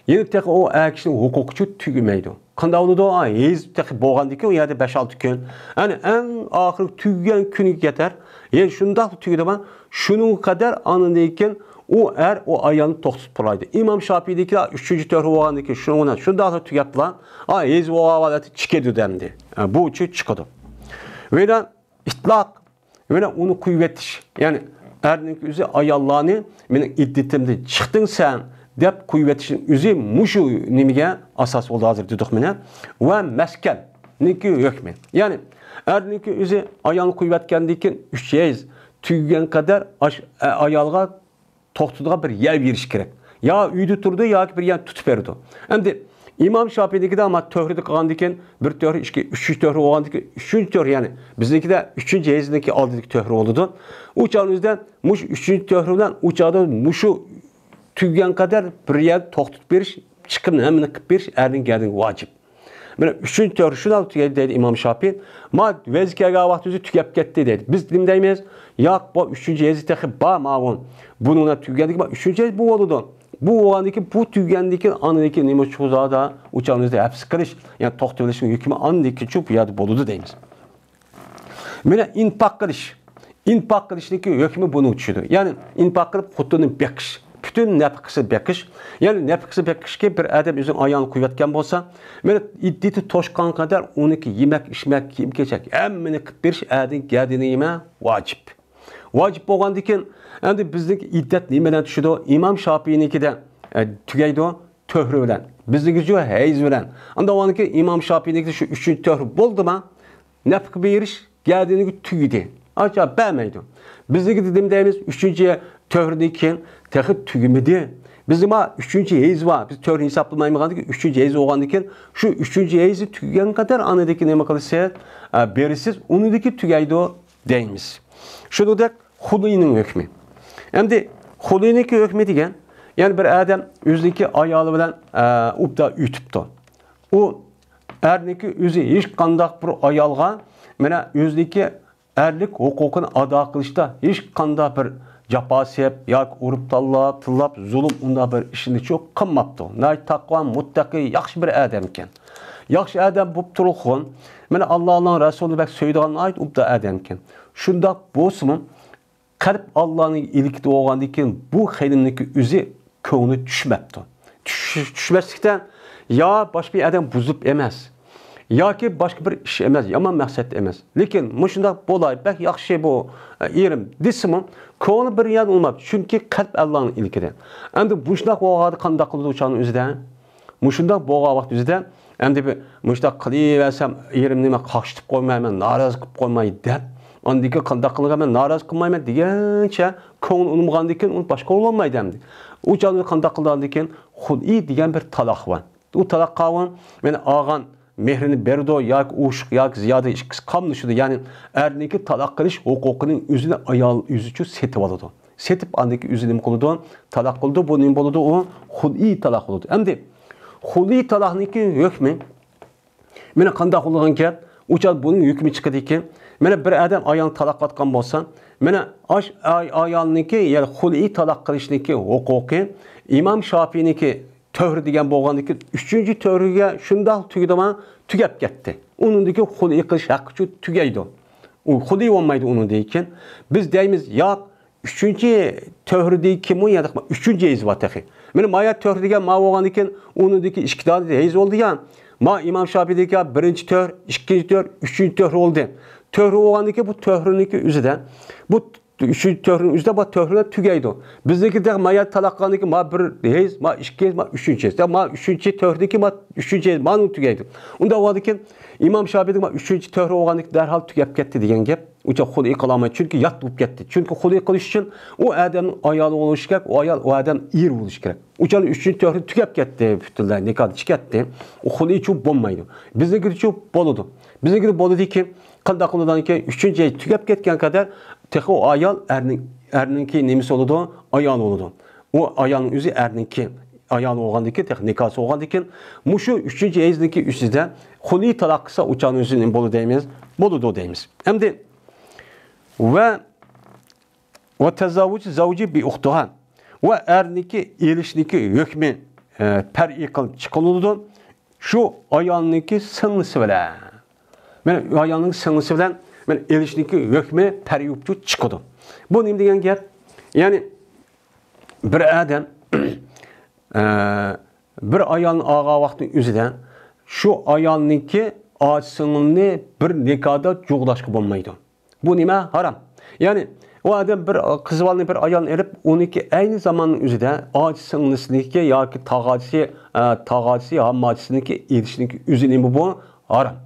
يەنە تېخى ئۇ ئەر كىشىنىڭ ھوقۇقىچۇ تۈگىمەيدۇ. قانداق بولىدۇ؟ ئا، ھەيز تېخى بولغاندىكىن ئۇ يەردە بەش-ئالتە كۈن. يەنى ئەڭ ئاخىرى تۈگىگەن كۈنىگە يېتەر. يەنى شۇنداقلا تۈگىدىما، شۇنىڭغا قەدەر ئاندىن كېيىن ئۇ ئەر ئۇ ئايالنى توختىتىپ تۇرالايدۇ. ئىمام شاپىيدىكىلەر ئۈچىنچى تۆھرە بولغاندىن كېيىن شۇنىڭ بىلەن شۇنداقلا تۈگەپلا، ئا، ھەيز بولغان ھالەتتە چىقىدۇ دەمدى. ئا، بۇ ئۈچۈن چىقىدۇ. ۋە ئىتلاق، يەنە ئۇنى قويۇۋېتىش، يەنى ئەرنىڭ ئۆزى ئاياللارنى مېنىڭ ئىددىتىمدىن چىقتىڭ سەن دەپ قويۇۋېتىشنىڭ ئۆزى مۇشۇ نېمىگە ئاساس بولدى ھازىر دېدۇق مانا. ۋە مەسكەننىڭكى ھۆكمى. يەنى ئەرنىڭكى ئۆزى ئايالنى قويۇۋەتكەندىن كېيىن ئۈچ ھەيز تۈگىگەن قەدەر ئاش-، ئايالغا توختىتىدىغان بىر يەر بېرىش كېرەك. يا ئۆيدە تۇرىدۇ ياكى بىر يەرنى تۇتۇپ بېرىدۇ. ئەمدى ئىمام شاپىينىڭكىدە ئەمما تۆھرىدە قىلغاندىن كېيىن، بىر تۆھرە، ئىككى، ئۈچىنچى تۆھرە بولغاندىن كېيىن، ئۈچىنچى تۆھرە، يەنى بىزنىڭكىدە ئۈچىنچى ھەيزنىڭكى ئالدىدىكى تۆھرە بولىدۇ. ئۇ چاغنىڭ ئۆزىدە مۇشۇ ئۈچىنچى تۆھرە بىلەن ئۇ چاغدا مۇشۇ تۈگىگەن قەدەر بىر يەردە توختىتىپ بېرىش، چىقىمنى ھەممىنى قىلىپ بېرىش ئەرنىڭ گەدىنىگە ۋاجىپ. مانا ئۈچىنچى تۆھرە شۇنداق تۈگەيدۇ دەيدۇ ئىمام شاپىي. ما ۋەز كەلگەن ۋاقتى ئۆزى تۈگەپ كەتتى دەيدۇ. بىز نېمە دەيمىز؟ ياق، بۇ ئۈچىنچى ھەيزى تېخى بار ماۋۇ. بۇنىڭ بىلەن تۈگىگەندىكىن ئۈچىنچى ھەيز بۇ بولىدۇ. بۇ بولغاندىن كېيىن، بۇ تۈگىگەندىن كېيىن ئاندىن كېيىن نېمە چىقىدۇ؟ ئۇ چاغنىڭ ئۆزىدە ھەبس قىلىش، يەنى توختىۋېلىشنىڭ ھۆكمى ئاندىن كېيىنچۇ بۇ يەردە بولىدۇ دەيمىز. مانا ئىنپاق قىلىش. ئىنپاق قىلىشنىڭكى ھۆكمى بۇنىڭغا چۈشىدۇ. يەنى ئىنپاق قىلىپ خوتۇننى بېقىش. پۈتۈن نەپىقىسى بېقىش. يەنى نەپىقىسى بېقىشكە بىر ئادەم ئۆزىنىڭ ئايالىنى قويۇۋەتكەن بولسا، مانا ئىددىتى توشقان قەدەر ئۇنىڭكى يېمەك، ئىچمەك، كىيىم-كېچەك ھەممىنى قىلىپ بېرىش ئەرنىڭ گەدىنىگە نېمە؟ ۋاجىپ. ۋاجىپ بولغاندىن كېيىن، ئەمدى بىزنىڭكى ئىددەت نېمە بىلەن چۈشىدۇ؟ ئىمام شاپىينىڭكىدە، ئە، تۈگەيدۇ، تۆھرە بىلەن. بىزنىڭكىچۇ ھەيز بىلەن. ئاندىن كېيىن ئىمام شاپىينىڭكىدە شۇ ئۈچىنچى تۆھرە بولدىما، نەپىقە بېرىش گەدىنىگە تۈگىدى. ئاچا بەرمەيدۇ. بىزنىڭكىدە نېمە دەيمىز؟ ئۈچىنچى تۆھرىدىن كېيىن تېخى تۈگىمىدى. بىزدە ما ئۈچىنچى ھەيز بار. بىز تۆھرىنى ھېسابلىمايمىغاندىكىن، ئۈچىنچى ھەيز بولغاندىن كېيىن شۇ ئۈچىنچى ھەيزى تۈگىگەن قەدەر ئاندىن كېيىن نېمە قىلىسىز؟ ئە، بېرىسىز، ئۇنىڭدىن كېيىن تۈگەيدۇ دەيمىز. شۇنىڭدەك خۇلۇينىڭ ھۆكمى. ئەمدى خۇلۇينىڭكى ھۆكمى دېگەن، يەنى بىر ئادەم ئۆزىنىڭكى ئايالى بىلەن، ئە، ئوبدان ئۆتۈپتۇ. ئۇ ئەرنىڭكى ئۆزى ھېچقانداق بىر ئايالغا، مانا، ئۆزىنىڭكى ئەرلىك ھوقۇقىنى ئادا قىلىشتا ھېچقانداق بىر جاپا سېلىپ ياكى ئۇرۇپ تاللاپ، تىللاپ، زۇلۇم، ئۇنداق بىر ئىشنىچۇ قىلماپتۇ. ناھايىتى تەقۋا، مۇتتەقى، ياخشى بىر ئادەمكەن. ياخشى ئادەم بولۇپ تۇرۇلغۇن. مانا، ئاللا، ئاللانىڭ رەسۇلىنى بەك سۆيىدىغان ناھايىتى ئوبدان ئادەمكەن. شۇنداق بولسىمۇ، قەلب ئاللانىڭ ئىلكىدە بولغاندىن كېيىن بۇ خېنىمنىڭكى ئۆزى كۆڭلى چۈشمەپتۇ. چۈش-، چۈشمەسلىكتە يا باشقا بىر ئادەم بۇزۇپ ئەمەس، ياكى باشقا بىر ئىش ئەمەس، يامان مەقسەتتە ئەمەس. لېكىن مۇشۇنداق بولاي، بەك ياخشى بۇ، ئە، ئېرىم دېسىمۇ، كۆڭلى بىر يەردە بولماپتۇ. چۈنكى قەلب ئاللانىڭ ئىلكىدە. ئەمدى مۇشۇنداق بولغاندا قانداق قىلىدۇ ئۇ چاغنىڭ ئۆزىدە؟ مۇشۇنداق بولغان ۋاقىت ئۆزىدە، ئەمدى بىر مۇشۇنداق قىلىۋەرسەم، ئېرىمنى مەن قاقشىتىپ قويمايمەن، نارازى قىلىپ قويماي دەپ، ئاندىن كېيىن قانداق قىلغان مەن نارازى قىلمايمەن دېگەنچە كۆڭلى ئۇنىمىغاندىن كېيىن ئۇنى باشقا ئۇنىمايدۇ ئەمدى. ئۇ چاغدا قانداق قىلىدىغاندىن كېيىن خۇلئى دېگەن بىر تالاق بار. ئۇ تالاققا ئۇ مېنى ئالغان مېھرىنى بېرىدۇ ياكى ئوشۇق ياكى زىيادە ئىككىسى قاملىشىدۇ. يەنى ئەرنىڭكى تالاق قىلىش ھوقۇقىنىڭ ئۆزىنى ئايال ئۆزىچۇ سېتىۋالىدۇ. سېتىپ ئاندىن كېيىن ئۆزى نېمە قىلىدۇ؟ تالاق قىلىدۇ. بۇ نېمە بولىدۇ؟ ئۇ خۇلئى تالاق بولىدۇ. ئەمدى خۇلئى تالاقنىڭكى ھۆكمى مانا قانداق بولىدىغان گەپ؟ ئۇ چاغ بۇنىڭ ھۆكمى چىقىدىكەن. مانا بىر ئادەم ئايالنى تالاق قىلىۋاتقان بولسا، مانا ئاش-، ئاي-، ئايالنىڭكى، يەنى خۇلئى تالاق قىلىشنىڭكى ھوقۇقى ئىمام شاپىينىڭكى تۆھرى دېگەن بولغاندىكىن، ئۈچىنچى تۆھرىگە شۇنداق تۈگىدىما، تۈگەپ كەتتى. ئۇنىڭدىن كېيىن خۇلئى قىلىش ھەققىچۇ تۈگەيدۇ. ئۇ خۇلئى بولمايدۇ ئۇنىڭدىن كېيىن. بىز دەيمىز، ياق، ئۈچىنچى تۆھرىدىكىمۇ، يەنى ئۈچىنچى ھەيز بار تېخى. مانا مايا تۆھرى دېگەن ما بولغاندىن كېيىن، ئۇنىڭدىكى ئىككى دانە ھەيز بولدى يا. ما ئىمام شاپىيدىكى بىرىنچى تۆھرى، ئىككىنچى تۆھرى، ئۈچىنچى تۆھرى بولدى. تۆھرى بولغاندىن كېيىن بۇ تۆھرىنىڭكى ئۆزىدە، بۇ ئۈچىنچى تۆھرىنىڭ ئۆزىدە بۇ تۆھرىلەر تۈگەيدۇ. بىزنىڭكى تېخى مايا تالاق قىلغاندىن كېيىن ما بىر ھەيز، ما ئىككى ھەيز، ما ئۈچىنچى ھەيز. ما ئۈچىنچى تۆھرىدىكى ما ئۈچىنچى ھەيز، مانىڭ تۈگەيدۇ. ئۇنداق بولغاندىن كېيىن ئىمام شاپىيدىكى ما ئۈچىنچى تۆھرى بولغاندىن كېيىن دەرھال تۈگەپ كەتتى دېگەن گەپ. ئۇ چاغ خۇلئى قىلالمايدۇ. چۈنكى يات بولۇپ كەتتى. چۈنكى خۇلئى قىلىش ئۈچۈن ئۇ ئادەمنىڭ ئايالى بولۇشى كېرەك، ئۇ ئايال، ئۇ ئادەم ئېرى بولۇشى كېرەك. ئۇ چاغ ئۈچىنچى تۆھرى تۈگەپ كەتتى، پۈتۈنلەي نىكاھدىن چىقىپ كەتتى. ئۇ خۇلئىچۇ بولمايدۇ. بىزنىڭكىدىچۇ بولىدۇ. بىزنىڭكىدە بولىدىكى، قانداق قىلىدىكى، ئۈچىنچى ھەيز تۈگەپ كەتكەن قەدەر تېخى ئۇ ئايال ئەرنىڭ، ئەرنىڭكى نېمىسى بولىدۇ؟ ئايالى بولىدۇ. ئۇ ئايالنىڭ ئۆزى ئەرنىڭكى ئايالى بولغاندىن كېيىن، تېخى نىكاھسى بولغاندىن كېيىن، مۇشۇ ئۈچىنچى ھەيزنىڭكى ئۈستىدە خۇلئى تالاق قىلسا، ئۇ چاغنىڭ ئۆزى نېمە بولىدۇ دەيمىز؟ بولىدۇ دەيمىز. ئەمدى ۋە، ۋە تەزەۋۋۇج زەۋجى بى ئۇختىھا. ۋە ئەرنىڭكى ئېلىشنىڭكى ھۆكمى، ئە، پەرئىي قىلىپ چىقىلىدۇ. شۇ ئايالنىڭكى سىڭلىسى بىلەن. مانا ئايالنىڭ سىڭلىسى بىلەن، مانا ئېلىشنىڭكى ھۆكمى پەرئىي بولۇپ چىقىدۇ. بۇ نېمە دېگەن گەپ؟ يەنى بىر ئادەم، ئە، بىر ئايالنى ئالغان ۋاقىتنىڭ ئۆزىدە شۇ ئايالنىڭكى ئاچا سىڭلىنى بىر نىكاھدا جۇغلاشقا بولمايدۇ. بۇ نېمە؟ ھارام. يەنى ئۇ ئادەم بىر قىز بالىنى، بىر ئايالنى ئېلىپ، ئۇنىڭكى ئەينى زاماننىڭ ئۆزىدە ئاچا سىڭلىسىنىڭكى ياكى تاغاچىسى، ئە، تاغاچىسى، ھامماچىسىنىڭكى ئېلىشنىڭكى ئۆزى نېمە؟ بۇ ھارام.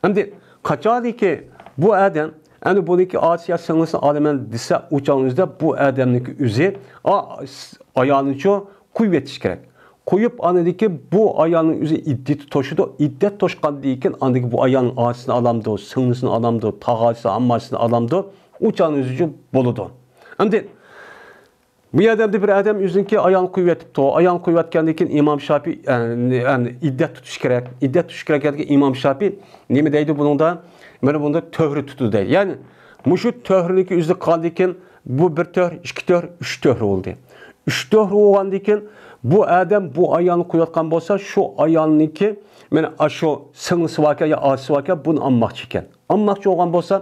ئەمدى قاچانكى بۇ ئادەم، ئەمدى بۇنىڭكى ئاچىسى يا سىڭلىسىنى ئالىمەن دېسە، ئۇ چاغنىڭ ئۆزىدە بۇ ئادەمنىڭكى ئۆزى، ئا، س-، ئايالنىچۇ قويۇۋېتىش كېرەك. قويۇپ، ئاندىن كېيىن بۇ ئايالنىڭ ئۆزى ئىددىتى توشىدۇ. ئىددەت توشقاندىن كېيىن ئاندىن كېيىن بۇ ئايالنىڭ ئاچىسىنى ئالامدۇ، سىڭلىسىنى ئالامدۇ، تاغاچىسى، ھامماچىسىنى ئالامدۇ، ئۇ چاغنىڭ ئۆزىچۇ بولىدۇ. ئەمدى بۇ يەردە ئەمدى بىر ئادەم ئۆزىنىڭكى ئايالىنى قويۇۋېتىپتۇ. ئايالىنى قويۇۋەتكەندىن كېيىن ئىمام شاپىي، ئە، ئە، ئىددەت تۇتۇش كېرەك. ئىددەت تۇتۇش كېرەك دېگەن ئىمام شاپىي نېمە دەيدۇ بۇنىڭدا؟ مانا بۇندا تۆھرە تۇتىدۇ دەيدۇ. يەنى مۇشۇ تۆھرىنىڭكى ئۆزىدە قالغاندىن كېيىن بۇ بىر تۆھرە، ئىككى تۆھرە، ئۈچ تۆھرە بولدى. ئۈچ تۆھرە بولغاندىن كېيىن بۇ ئادەم بۇ ئايالنى قويۇۋاتقان بولسا، شۇ ئايالنىڭكى، مانا ئاشۇ سىڭلىسى باركەن يا ئاچىسى باركەن، بۇنى ئالماقچى ئىكەن. ئالماقچى بولغان بولسا،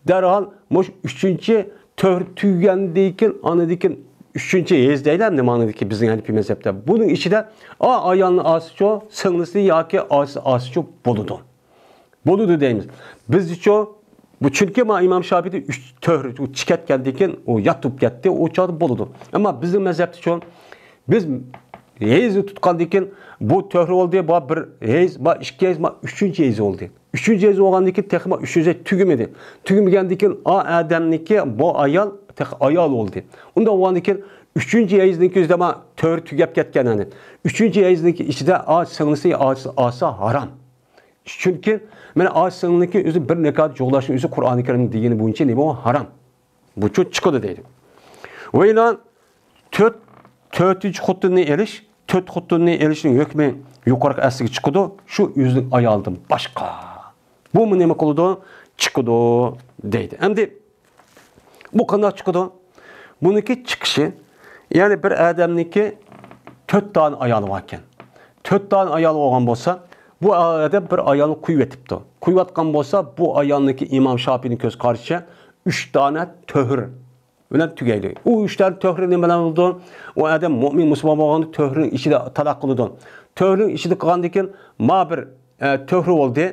دەرھال مۇشۇ ئۈچىنچى تۆھرە تۈگىگەندىن كېيىن، ئاندىن كېيىن ئۈچىنچى ھەيز دەيلى، ئەمدى ماڭىدىكى بىزنىڭ ھەنىپىي مەزھەپتە. بۇنىڭ ئىچىدە ئا ئايالنى ئالسىچۇ، سىڭلىسى ياكى ئاچىسى ئالسىچۇ بولىدۇ. بولىدۇ دەيمىز. بىزچۇ، بۇ چۈنكى ما ئىمام شاپىيدا ئۈچ تۆھرە، ئۇ چىقىپ كەتكەندىن كېيىن ئۇ يات بولۇپ كەتتى، ئۇ چاغدا بولىدۇ. ئەمما بىزنىڭ مەزھەپتىچۇ، بىز ھەيزنى تۇتقاندىن كېيىن بۇ تۆھرە بولدى، بۇ بىر ھەيز، بۇ ئىككى ھەيز، بۇ ئۈچىنچى ھەيز بولدى. ئۈچىنچى ھەيز بولغاندىن كېيىن تېخىمۇ ئۈچىنچى ھەيز تۈگىمىدى. تۈگىمىگەندىن كېيىن ئا ئادەمنىكى بۇ ئايال تېخى ئايال بولدى. ئۇنداق بولغاندىن كېيىن ئۈچىنچى ھەيزنىڭكى ئۆزىدە ما تۆھرە تۈگەپ كەتكەن ئەمدى. ئۈچىنچى ھەيزنىڭكى ئىچىدە ئا سىڭلىسى ئا-، ئالسا ھارام. چۈنكى مانا ئا سىڭلىنىڭكى ئۆزى بىر نىكاھتا جۇغلاشنىڭ ئۆزى قۇرئانى كەرىمنىڭ دېگىنى بويىچە نېمە؟ ھارام. بۇچۇ چىقىدۇ دەيدۇ. ۋە ئىلا تۆت، تۆتىنچى خوتۇننى ئېلىش، تۆت خوتۇننى ئېلىشنىڭ ھۆكمى يۇقىرىقى ئەسلىگە چىقىدۇ، شۇ ئۆزىنىڭ ئايالىدىن باشقا. بۇمۇ نېمە قىلىدۇ؟ چىقىدۇ دەيدۇ. ئەمدى بۇ قانداق چىقىدۇ؟ بۇنىڭكى چىقىشى، يەنى بىر ئادەمنىڭكى تۆت دانە ئايالى باركەن. تۆت دانە ئايالى بولغان بولسا، بۇ ئادەم بىر ئايالنى قويۇۋېتىپتۇ. قويۇۋاتقان بولسا، بۇ ئايالنىڭكى ئىمام شاپىينىڭ كۆز قارىشىچە ئۈچ دانە تۆھۈر بىلەن تۈگەيدۇ. ئۇ ئۈچ دانە تۆھۈر نېمە بىلەن بولىدۇ؟ ئۇ ئادەم مۆمىن مۇسۇلمان بولغاندا تۆھۈرنىڭ ئىچىدە تالاق قىلىدۇ. تۆھۈرنىڭ ئىچىدە قىلغاندىن كېيىن، ما بىر، ئە، تۆھۈر بولدى.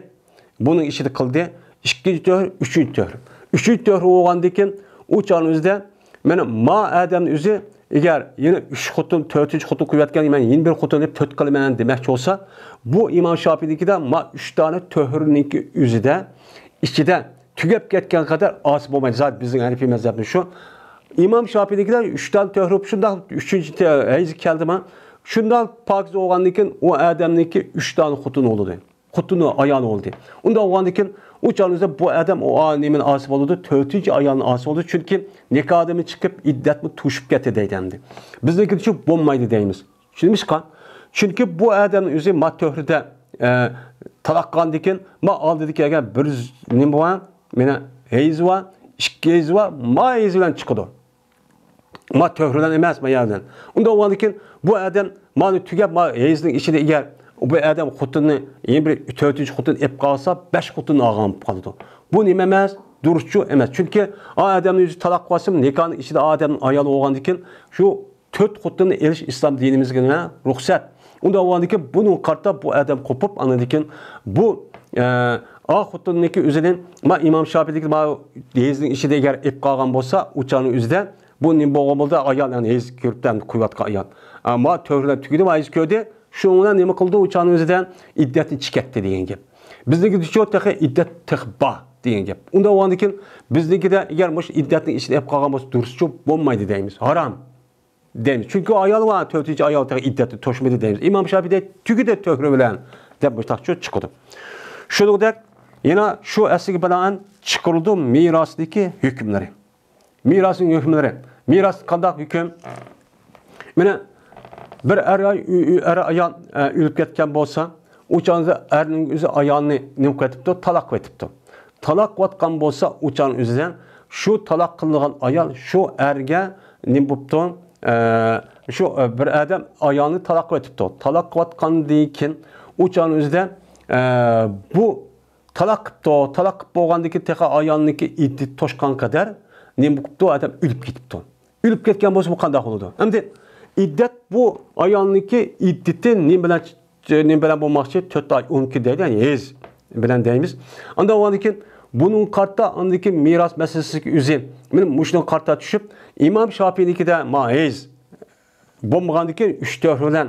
بۇنىڭ ئىچىدە قىلدى. ئىككىنچى تۆھۈر، ئۈچىنچى تۆھۈر. ئۈچىنچى تۆھۈر بولغاندىن كېيىن، ئۇ چاغنىڭ ئۆزىدە، مانا، ما ئادەمنىڭ ئۆزى، ئەگەر يەنە ئۈچ خوتۇن، تۆتىنچى خوتۇن قويۇۋەتكەن، مەن يەنە بىر خوتۇن دەپ تۆت قىلىمەن دېمەكچى بولسا، بۇ ئىمام شاپىينىڭكىدە ما ئۈچ دانە تۆھۈرنىڭكى ئۆزىدە، ئىچىدە تۈگەپ كەتكەن قەدەر ئاسىي بولمايدۇ. زادى بىزنىڭ ھەنىپىي مەزھەپنىڭ شۇ. ئىمام شاپىينىڭكىدە ئۈچ دانە تۆھۈر، شۇنداق ئۈچىنچى تە-، ھەيز كەلدىما، شۇنداق پاكىز بولغاندىن كېيىن ئۇ ئادەمنىڭكى ئۈچ دانە خوتۇنى بولىدۇ. خوتۇنى، ئايالى بولدى. ئۇنداق بولغاندىن كېيىن ئۇ چاغنىڭ ئۆزىدە بۇ ئادەم ئۇ ئا-، نېمىنى ئاسىي بولىدۇ؟ تۆتىنچى ئايالنى ئاسىي بولىدۇ. چۈنكى نىكاھدىن چىقىپ ئىددەتمۇ توشۇپ كەتتى دەيدۇ ئەمدى. بىزنىڭكىدە شۇ بولمايدۇ دەيمىز. نېمىشقا؟ چۈنكى بۇ ئادەمنىڭ ئۆزى ما تۆھرىدە، ئە، تالاق قىلغاندىن كېيىن، ما ئالدىدىكى ئەگەر بىر يۈز نېمە بار، مانا ھەيزى بار، ئىككى ھەيزى بار، ما ھەيز بىلەن چىقىدۇ. ما تۆھرە بىلەن ئەمەس، ما يەردىن. ئۇنداق بولغاندىن كېيىن، بۇ ئادەم مانى تۈگەپ، ما ھەيزنىڭ ئىچىدە ئەگەر بۇ ئادەم خوتۇننى، يەنە بىر تۆتىنچى خوتۇن ئېلىپ قالسا، بەش خوتۇن ئالغان بولۇپ قالىدۇ. بۇ نېمە ئەمەس؟ دۇرۇسچۇ ئەمەس. چۈنكى ئا ئادەمنى ئۆزى تالاق قىلسىمۇ، نىكاھنىڭ ئىچىدە ئا ئادەمنىڭ ئايالى بولغاندىن كېيىن، شۇ تۆت خوتۇننى ئېلىش ئىسلام دىنىمىزگە نېمە؟ رۇخسەت. ئۇنداق بولغاندىن كېيىن بۇنىڭغا قارىتا بۇ ئادەم قوپۇپ، ئاندىن كېيىن بۇ، ئە، ئا خوتۇننىڭكى ئۆزىنى، ما ئىمام شاپىيدىكى ما ھەيزنىڭ ئىچىدە ئەگەر ئېلىپ قالغان بولسا، ئۇ چاغنىڭ ئۆزىدە بۇ نېمە بولغان بولدى؟ ئايال، يەنى ھەيز كۆرۈپتۇ، ئەمدى قويۇۋاتقان ئايال. ئە، ما تۆھرە بىلەن تۈگىدى، ما ھەيز كۆردى، شۇنىڭ بىلەن نېمە قىلدى؟ ئۇ چاغنىڭ ئۆزىدە ئىددەتنى چېكەتتى دېگەن گەپ. بىزنىڭكىدىچۇ تېخى ئىددەت تېخى بار دېگەن گەپ. ئۇنداق بولغاندىن كېيىن بىزنىڭكىدە ئەگەر مۇشۇ ئىددەتنىڭ ئىچىدە ئېلىپ قالغان بولسا، دۇرۇسچۇ بولمايدۇ دەيمىز. ھارام. دەيمىز. چۈنكى ئايال بار، تۆتىنچى ئايال تېخى ئىددەتنى توشمىدى دەيمىز. ئىمام شاپىي دەيدۇ، تۈگىدى تۆھرە بىلەن، دەپ مۇشۇنداقچۇ چىقىدۇ. شۇنىڭدەك يەنە شۇ ئەسلىگە بىنائەن چىقىرىلىدۇ مىراسنىڭكى ھۆكۈملىرى. مىراسنىڭ ھۆكۈملىرى. مىراس قانداق ھۆكۈم؟ مانا بىر ئەر، ئەر ئايال، ئە، ئۆلۈپ كەتكەن بولسا، ئۇ چاغدا ئەرنىڭ ئۆزى ئايالنى نېمە قىلىۋېتىپتۇ؟ تالاق قىلىۋېتىپتۇ. تالاق قىلىۋاتقان بولسا، ئۇ چاغنىڭ ئۆزىدە شۇ تالاق قىلىنغان ئايال شۇ ئەرگە نېمە بوپتۇ؟ ئە، شۇ، ئە، بىر ئادەم ئايالنى تالاق قىلىۋېتىپتۇ. تالاق قىلىۋاتقاندىن كېيىن ئۇ چاغنىڭ ئۆزىدە، ئە، بۇ تالاق قىپتۇ. تالاق قىپ بولغاندىن كېيىن تېخى ئايالنىڭكى ئىددىتى توشقان قەدەر نېمە بوپتۇ؟ ئادەم ئۆلۈپ كېتىپتۇ. ئۆلۈپ كەتكەن بولسا، بۇ قانداق بولىدۇ؟ ئەمدى ئىددەت بۇ ئايالنىڭكى ئىددىتى نېمە بىلەن، نېمە بىلەن بولماقچى؟ تۆت ئاي، ئون كۈن دەيدۇ، يەنى ھەيز بىلەن دەيمىز. ئاندىن بولغاندىن كېيىن بۇنىڭغا قارىتا ئاندىن كېيىن مىراس مەسىلىسىگە ئۆزى، مانا مۇشۇنىڭغا قارىتا چۈشۈپ، ئىمام شاپىينىڭكىدە ما ھەيز بولمىغاندىن كېيىن ئۈچ تۆھرە بىلەن،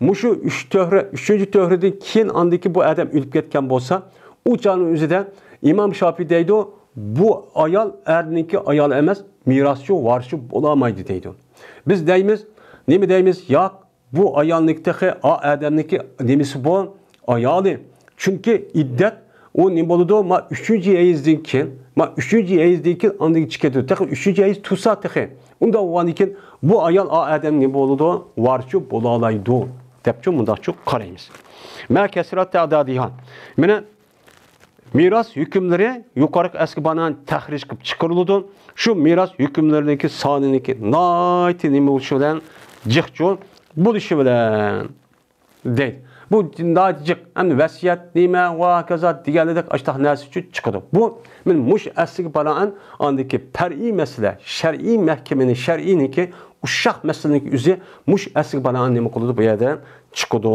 مۇشۇ ئۈچ تۆھرە، ئۈچىنچى تۆھرىدىن كېيىن ئاندىن كېيىن بۇ ئادەم ئۆلۈپ كەتكەن بولسا، ئۇ چاغنىڭ ئۆزىدە ئىمام شاپىي دەيدۇ، بۇ ئايال ئەرنىڭكى ئايالى ئەمەس، مىراسچۇ، ۋارىسچۇ بولالمايدۇ دەيدۇ. بىز دەيمىز، نېمە دەيمىز؟ ياق، بۇ ئايالنىڭكى تېخى ئا ئادەمنىڭكى نېمىسى بۇ؟ ئايالى. چۈنكى ئىددەت ئۇ نېمە بولىدۇ؟ ما ئۈچىنچى ھەيزدىن كېيىن، ما ئۈچىنچى ھەيزدىن كېيىن ئاندىن چىقىدۇ. تېخى ئۈچىنچى ھەيز تۇرسا تېخى. ئۇنداق بولغاندىن كېيىن بۇ ئايال ئا ئادەم نېمە بولىدۇ؟ ۋارىسچۇ بولالايدۇ، دەپچۇ مۇنداقچۇ قارايمىز. ما كەسرەت تەدادىھا. مانا مىراس ھۆكۈملىرى يۇقىرىقى ئەسلىگە بىنائەن تەخرىج قىلىپ چىقىرىلىدۇ. شۇ مىراس ھۆكۈملىرىنىڭكى سانىنىڭكى ناھايىتى نېمە بولۇشى بىلەن، جىقچۇ بولۇشى بىلەن. دەيدۇ. بۇ ناھايىتى جىق، ئەمدى ۋەسىيەت نېمە ۋە ھاكازا دېگەنلىرىدەك ئاشتاق نەرسە ئۈچۈن چىقىدۇ. بۇ، مانا مۇشۇ ئەسلىگە بىنائەن ئاندىكى پەرئىي مەسىلە، شەرئىي مەھكىمىنى، شەرئىينىڭكى ئۇششاق مەسىلىنىڭكى ئۆزى مۇشۇ ئەسلىگە بىنائەن نېمە قىلىدۇ؟ بۇ يەردە چىقىدۇ،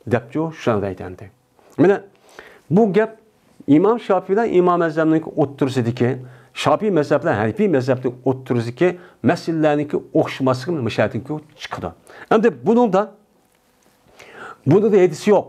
دەپچۇ شۇنى دەيدۇ ئەمدى. مانا بۇ گەپ ئىمام شاپىي بىلەن ئىمام ئەزەمنىڭكى ئوتتۇرىسىدىكى، شاپىي مەزھەپ بىلەن ھەنىپىي مەزھەپنىڭ ئوتتۇرىسىدىكى مەسىلىلەرنىڭكى ئوخشىماسلىقى مۇشۇ يەردىن چىقىدۇ. ئەمدى بۇنىڭدا بۇنىڭدا ھەدىس يوق.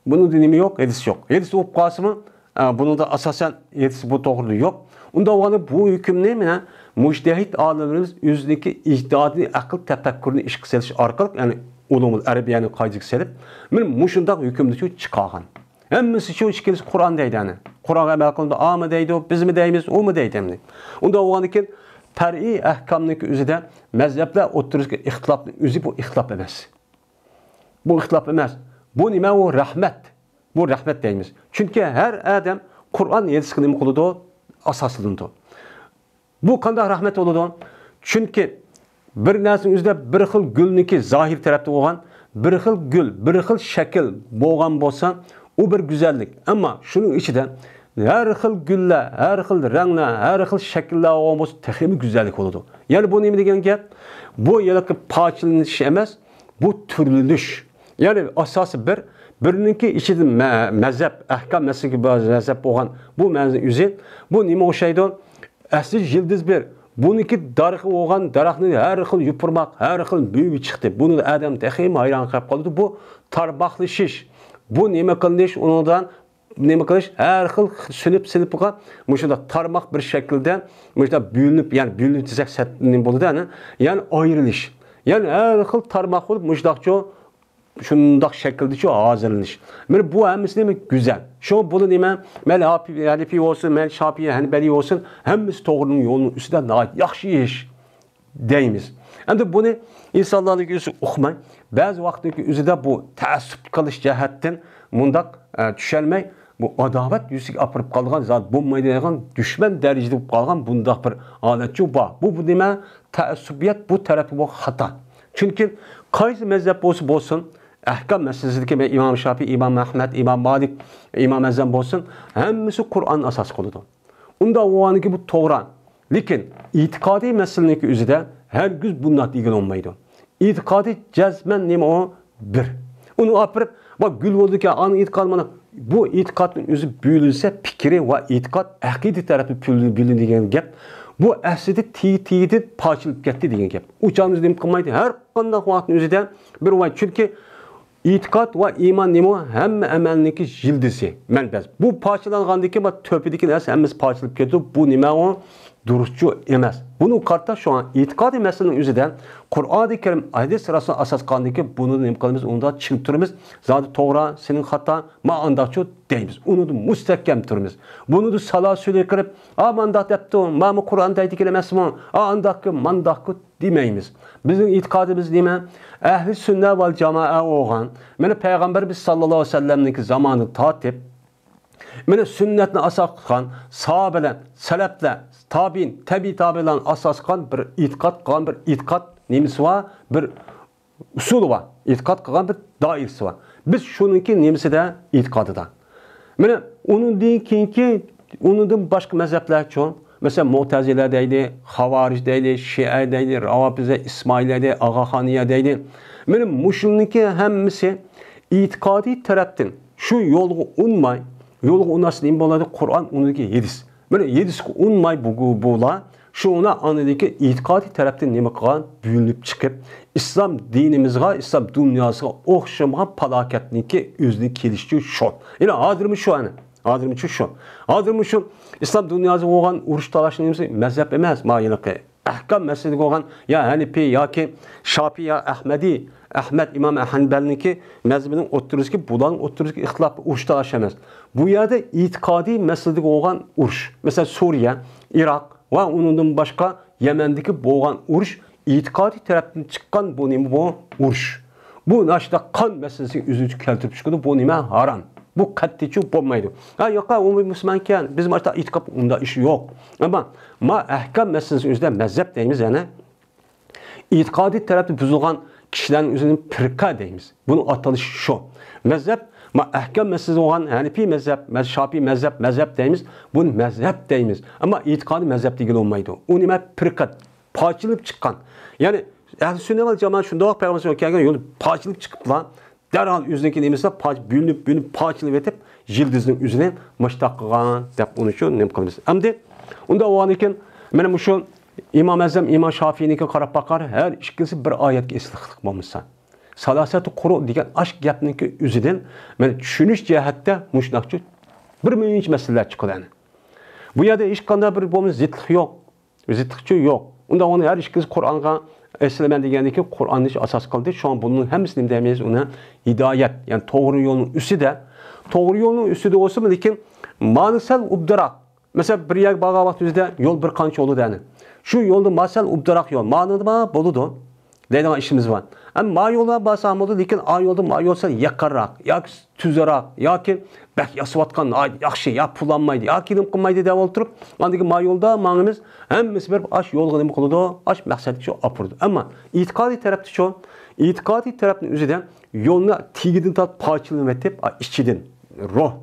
بۇنىڭدا نېمە يوق؟ ھەدىس يوق. ھەدىس بولۇپ قالسىمۇ، ئە، بۇنىڭدا ئاساسەن ھەدىس بۇ توغرىدا يوق. ئۇنداق بولغاندا بۇ ھۆكۈمنى مانا مۇجتەھىد ئالىملىرىمىز ئۆزىنىڭكى ئىجتىھادىي ئەقىل تەپەككۇرىنى ئىشقا سېلىش ئارقىلىق، يەنى ئۇلۇمۇل ئەرەبىيەنى قائىدىگە سېلىپ، مانا مۇشۇنداق ھۆكۈمنى چىقارغان. ھەممىسى شۇ ئىككىلىسى قۇرئان دەيدۇ، يەنى. قۇرئانغا ئەمەل قىلىنىدۇ، ئامۇ دەيدۇ، بىزمۇ دەيمىز، ئۇمۇ دەيدۇ ئەمدى. ئۇنداق بولغاندىن كېيىن پەرئىي ئەھكامنىڭكى ئۆزىدە مەزھەپلەر ئوتتۇرىسىدىكى ئىختىلاپنىڭ ئۆزى بۇ ئىختىلاپ ئەمەس. بۇ ئىختىلاپ ئەمەس. بۇ نېمە؟ ئۇ رەھمەت. بۇ رەھمەت دەيمىز. چۈنكى ھەر ئادەم قۇرئان ھەدىسكە نېمە قىلىدۇ؟ ئاساسلىنىدۇ. بۇ قانداق رەھمەت بولىدۇ؟ چۈنكى بىر نەرسىنىڭ ئۆزىدە بىر خىل گۈلنىڭكى زاھىر تەرەپتە بولغان، بىر خىل گۈل، بىر خىل شەكىل بولغان بولسا، ئۇ بىر گۈزەللىك. ئەمما شۇنىڭ ئىچىدە ھەر خىل گۈللەر، ھەر خىل رەڭلەر، ھەر خىل شەكىللەر بولغان بولسا، تېخىمۇ گۈزەللىك بولىدۇ. يەنى بۇ نېمە دېگەن گەپ؟ بۇ ھېلىقى پارچىلىنىش ئەمەس، بۇ تۈرلىنىش. يەنى ئاساسى بىر، بىرنىڭكى ئىچىدە مە-، مەزھەپ، ئەھكام مەسىلىگە مەزھەپ بولغان بۇ مەزھەپ ئۆزى، بۇ نېمە ئوخشايدۇ؟ ئەسلى يىلدىز بىر. بۇنىڭكى دارىخى بولغان دەرەخنىڭ ھەر خىل يوپۇرماق، ھەر خىل مېۋە چىقتى. بۇنى ئادەم تېخىمۇ ھەيران قېلىپ قالىدۇ. بۇ تارماقلىشىش، بۇ نېمە قىلىنىش، ئۇنىڭدىن نېمە قىلىش، ھەر خىل سىنىپ سىنىپىغا مۇشۇنداق تارماق بىر شەكىلدە مۇشۇنداق بۆلۈنۈپ، يەنى بۆلۈنۈپ دېسەك سەت-، نېمە بولىدۇ، يەنى، يەنى ئايرىلىش. يەنى ھەر خىل تارماق بولۇپ مۇشۇنداقچۇ شۇنداق شەكىلدىچۇ ھازىرلىنىش. مانا بۇ ھەممىسى نېمە؟ گۈزەل. شۇڭا بۇنى نېمە؟ مەيلى ھەنىپىي بولسۇن، مەيلى شاپىئىي، ھەنبەلىي بولسۇن، ھەممىسى توغرىنىڭ يولىنىڭ ئۈستىدە ناھايىتى ياخشى ئىش دەيمىز. ئەمدى بۇنى ئىنسانلارنىڭ ئۆزى ئۇقماي، بەزى ۋاقىتنىڭ ئۆزىدە بۇ تەئەسسۇپ قىلىش جەھەتتىن مۇنداق، ئە، چۈشەنمەي، بۇ ئاداۋەت يۈزىگە ئاپىرىپ قالغان، زادى بولمايدىغان دۈشمەن دەرىجىدە بولۇپ قالغان بۇنداق بىر ھالەتچۇ بار. بۇ، بۇ نېمە؟ تەئەسسۇبىيەت بۇ تەرەپتە بولغان خاتا. چۈنكى قايسى مەزھەپ بولسا بولسۇن، ئەھكام مەسىلىسىدىكى مەن ئىمام شاپىئى، ئىمام ئەھمەد، ئىمام مالىك، ئىمام ئەزەم بولسۇن، ھەممىسى قۇرئاننى ئاساس قىلىدۇ. ئۇنداق بولغاندىكىن بۇ توغرا. لېكىن ئېتىقادىي مەسىلىنىڭكى ئۆزىدە ھەرگىز بۇنداق دېگىلى بولمايدۇ. ئېتىقادى جەزمەن نېمە ئۇ؟ بىر. ئۇنى ئاپىرىپ، ۋا گۈل بولىدىكەن، ئانا ئېتىقاد مانا. بۇ ئېتىقادنىڭ ئۆزى بۆلۈنسە، پىكرى ۋە ئېتىقاد ئەقىدە تەرەپتىن بۆلۈنىدۇ دېگەن گەپ. بۇ ئەسلىدە تېگى-تېگىدىن پارچىلىنىپ كەتتى دېگەن گەپ. ئۇ چاغدا نېمە قىلمايدۇ؟ ھەر قانداق ۋاقىتنىڭ ئۆزىدە بىر ۋاي، چۈنكى ئېتىقاد ۋە ئىمان نېمە؟ ھەممە ئەمەلنىڭكى يىلدىزى، مەنبەسى. بۇ پارچىلانغاندىن كېيىن، بۇ تۆپىدىكى نەرسە ھەممىسى پارچىلىنىپ كېتىدۇ. بۇ نېمە ئۇ؟ دۇرۇسچۇ ئەمەس. بۇنىڭغا قارىتا شۇڭا ئېتىقادىي مەسىلىنىڭ ئۆزىدە قۇرئانى كەرىم، ھەدىس رەسۇل ئاساس قىلغاندىن كېيىن بۇنى نېمە قىلىمىز؟ ئۇندا چىڭ تۇرىمىز. زادى توغرا، سېنىڭ خاتا، مەن ئانداقچۇ دەيمىز. ئۇنىڭدا مۇستەھكەم تۇرىمىز. بۇنىدا سالا سۈلە قىلىپ، ئا مانداق دەپتۇ، مانا قۇرئان دەيدىكەن ئەمەسمۇ، ئا ئانداقكۇ، مانداقكۇ دېمەيمىز. بىزنىڭ ئېتىقادىمىز نېمە؟ ئەھلى سۈننە ۋەل جامائە بولغان، مانا پەيغەمبىرىمىز ساللاللاھۇ ئەلەيھى ۋەسەللەمنىڭكى زامانىدىن تارتىپ، مانا سۈننەتنى ئاساس قىلغان ساھابىلەر، سەلەپلەر، تابىئىن، تەبىئىي تابىئىنلارنى ئاساس قىلغان بىر ئېتىقاد قىلغان بىر ئېتىقاد نېمىسى بار؟ بىر ئۇسۇلى بار، ئېتىقاد قىلغان بىر دائىرىسى بار. بىز شۇنىڭكى نېمىسىدە؟ ئېتىقادىدا. مانا ئۇنىڭدىن كېيىنكى، ئۇنىڭدىن باشقا مەزھەپلەرچۇ؟ مەسىلەن، مۇئتەزىلە دەيلى، خاۋارىج دەيلى، شىئە دەيلى، راۋاپىزە، ئىسمائىلىيە دەيلى، ئاغاخانىيە دەيلى. مانا مۇشۇنىڭكى ھەممىسى ئېتىقادىي تەرەپتىن شۇ يولغا ئۇنماي، يولغا ئۇناسا نېمە بولىدۇ؟ قۇرئان، ئۇنىڭدىكى ھەدىس. مانا ھەدىسكە ئۇنماي بۇ، بۇلار شۇڭا ئاندىكى ئېتىقادىي تەرەپتىن نېمە قىلغان؟ بۆلۈنۈپ چىقىپ، ئىسلام دىنىمىزغا، ئىسلام دۇنياسىغا ئوخشىمىغان پالاكەتنىڭكى ئۆزىنى كېلىشىچۇ شۇ. يەنى ھازىرمۇ شۇ، ئەنە. ھازىرمۇ شۇ. ھازىرمۇ شۇ ئىسلام دۇنياسىغا بولغان ئۇرۇش تالاش نېمىسى؟ مەزھەپ ئەمەس، ما ھېلىقى ئەھكام مەسىلىسىگە بولغان يا ھەنىپىي ياكى شاپىي يا ئەھمەدىي، ئەھمەد ئىمام ھەنبەلنىڭكى مەزھىپىنىڭ ئوتتۇرىسىدىكى، بۇلارنىڭ ئوتتۇرىسىدىكى ئىختىلاپ، ئۇرۇش تالاش ئەمەس. بۇ يەردە ئېتىقادىي مەسىلىدىكى بولغان ئۇرۇش. مەسىلەن، سۈرىيە، ئىراق ۋە ئۇنىڭدىن باشقا يەمەندىكى بولغان ئۇرۇش ئېتىقادىي تەرەپتىن چىققان بۇ نېمە بۇ؟ ئۇرۇش. بۇ ناشتا قان مەسىلىسىگە ئۆزىنى كەلتۈرۈپ چىقىدۇ. بۇ نېمە؟ ھارام. بۇ قەتئىيچۇ بولمايدۇ. ھە، ياق، ئۇ مۇسۇلمانكەن، بىز ماشتا ئېتىقاد، ئۇنداق ئىش يوق. ئەمما ما ئەھكام مەسىلىسى ئۆزىدە مەزھەپ دەيمىز، يەنى ئېتىقادىي تەرەپتە بۇزۇلغان كىشىلەرنىڭ ئۆزىنى پىرقە دەيمىز. بۇنىڭ ئاتىلىشى شۇ. مەزھەپ، ما ئەھكام مەسىلىسى بولغان ھەنىپىي مەزھەپ، مەز-، شاپىي مەزھەپ، مەزھەپ دەيمىز. بۇنى مەزھەپ دەيمىز. ئەمما ئېتىقادىي مەزھەپ دېگىلى بولمايدۇ. ئۇ نېمە؟ پىرقە، پارچىلىنىپ چىققان. يەنى ئەھلى سۈننە ۋەل جامائەت شۇنداق پەيغەمبەر كەلگەن يولدا پارچىلىنىپ چىقىپلا، دەرھال ئۆزىنىڭكى نېمىسى پارچە بۆلۈنۈپ، بۆلۈنۈپ، پارچىلىۋېتىپ، يىلدىزنىڭ ئۆزىنى مۇشتاق قىلغان دەپ ئۇنى شۇ نېمە قىلىمىز. ئەمدى ئۇنداق بولغاندىكىن، مانا مۇشۇ ئىمام ئەزەم، ئىمام شافىينىڭكى قاراپ باقار، ھەر ئىككىلىسى بىر ئايەتكە ئېسىللىق بولمىسا. سالاسەتۇ قۇرۇ دېگەن ئاش گەپنىڭكى ئۆزىدىن مانا چۈشىنىش جەھەتتە مۇشۇنداقچە بىر مۇنچە مەسىلىلەر چىقىدۇ. يەنى بۇ يەردە ھېچقانداق بىر بولمىسا زىتلىق يوق. زىتلىقچۇ يوق. ئۇنداق ئۇنى ھەر ئىككىسى قۇرئانغا ئەسلىمە دېگەندىن كېيىن قۇرئاننى ئاساس قىلدى. شۇڭا بۇنىڭ ھەممىسى نېمە دەيمىز؟ ئۇنى ھىدايەت، يەنى توغرا يولنىڭ ئۈستىدە. توغرا يولنىڭ ئۈستىدە بولسىمۇ، لېكىن مانا سەل ئوبدانراق. مەسىلەن، بىر يەرگە بارغان ۋاقتىمىزدا يول بىر قانچە بولىدۇ، يەنى. شۇ يولدا ما سەل ئوبدانراق يول. مانىدىما بولىدۇ. دەيدىغان ئىشىمىز بار. ئەمما ما يولدا بارساق بولىدۇ، لېكىن ئا يولدا ما يول سەل يېقىنراق ياكى تۈزرەك ياكى بەك ياسىۋاتقان، ناھايىتى ياخشى، يا پۇل ئالمايدۇ ياكى نېمە قىلمايدۇ دەپ ئولتۇرۇپ، ئاندىن كېيىن ما يولدا ماڭىمىز، ھەممىسى بېرىپ ئاش يولغا نېمە قىلىدۇ، ئاش مەقسەتكىچۇ ئاپىرىدۇ. ئەمما ئېتىقادىي تەرەپتىچۇ، ئېتىقادىي تەرەپنىڭ ئۆزىدە يولنى تېگىدىن تارتىپ پارچىلىنىۋېتىپ، ئا، ئىچىدىن روھ،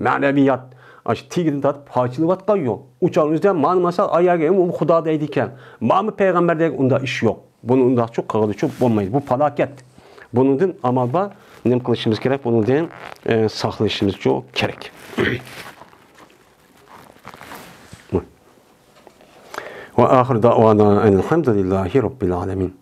مەنىۋىيات، ئاشۇ تېگىدىن تارتىپ پارچىلىنىۋاتقان يول. ئۇ چاغنىڭ ئۆزىدە مانا ماسا ئاياگە ئۇ خۇدا دەيدىكەن، مانا پەيغەمبەر دەيدىكەن، ئۇنداق ئىش يوق. بۇنى ئۇنداقچۇ قىلغىلىچۇ بولمايدۇ. بۇ پالاكەت. بۇنىڭدىن ئامال بار. نېمە قىلىشىمىز كېرەك؟ بۇنىڭدىن، ئە، ساقلىنىشىمىزچۇ كېرەك. وآخر دعوانا أن الحمد لله رب العالمين.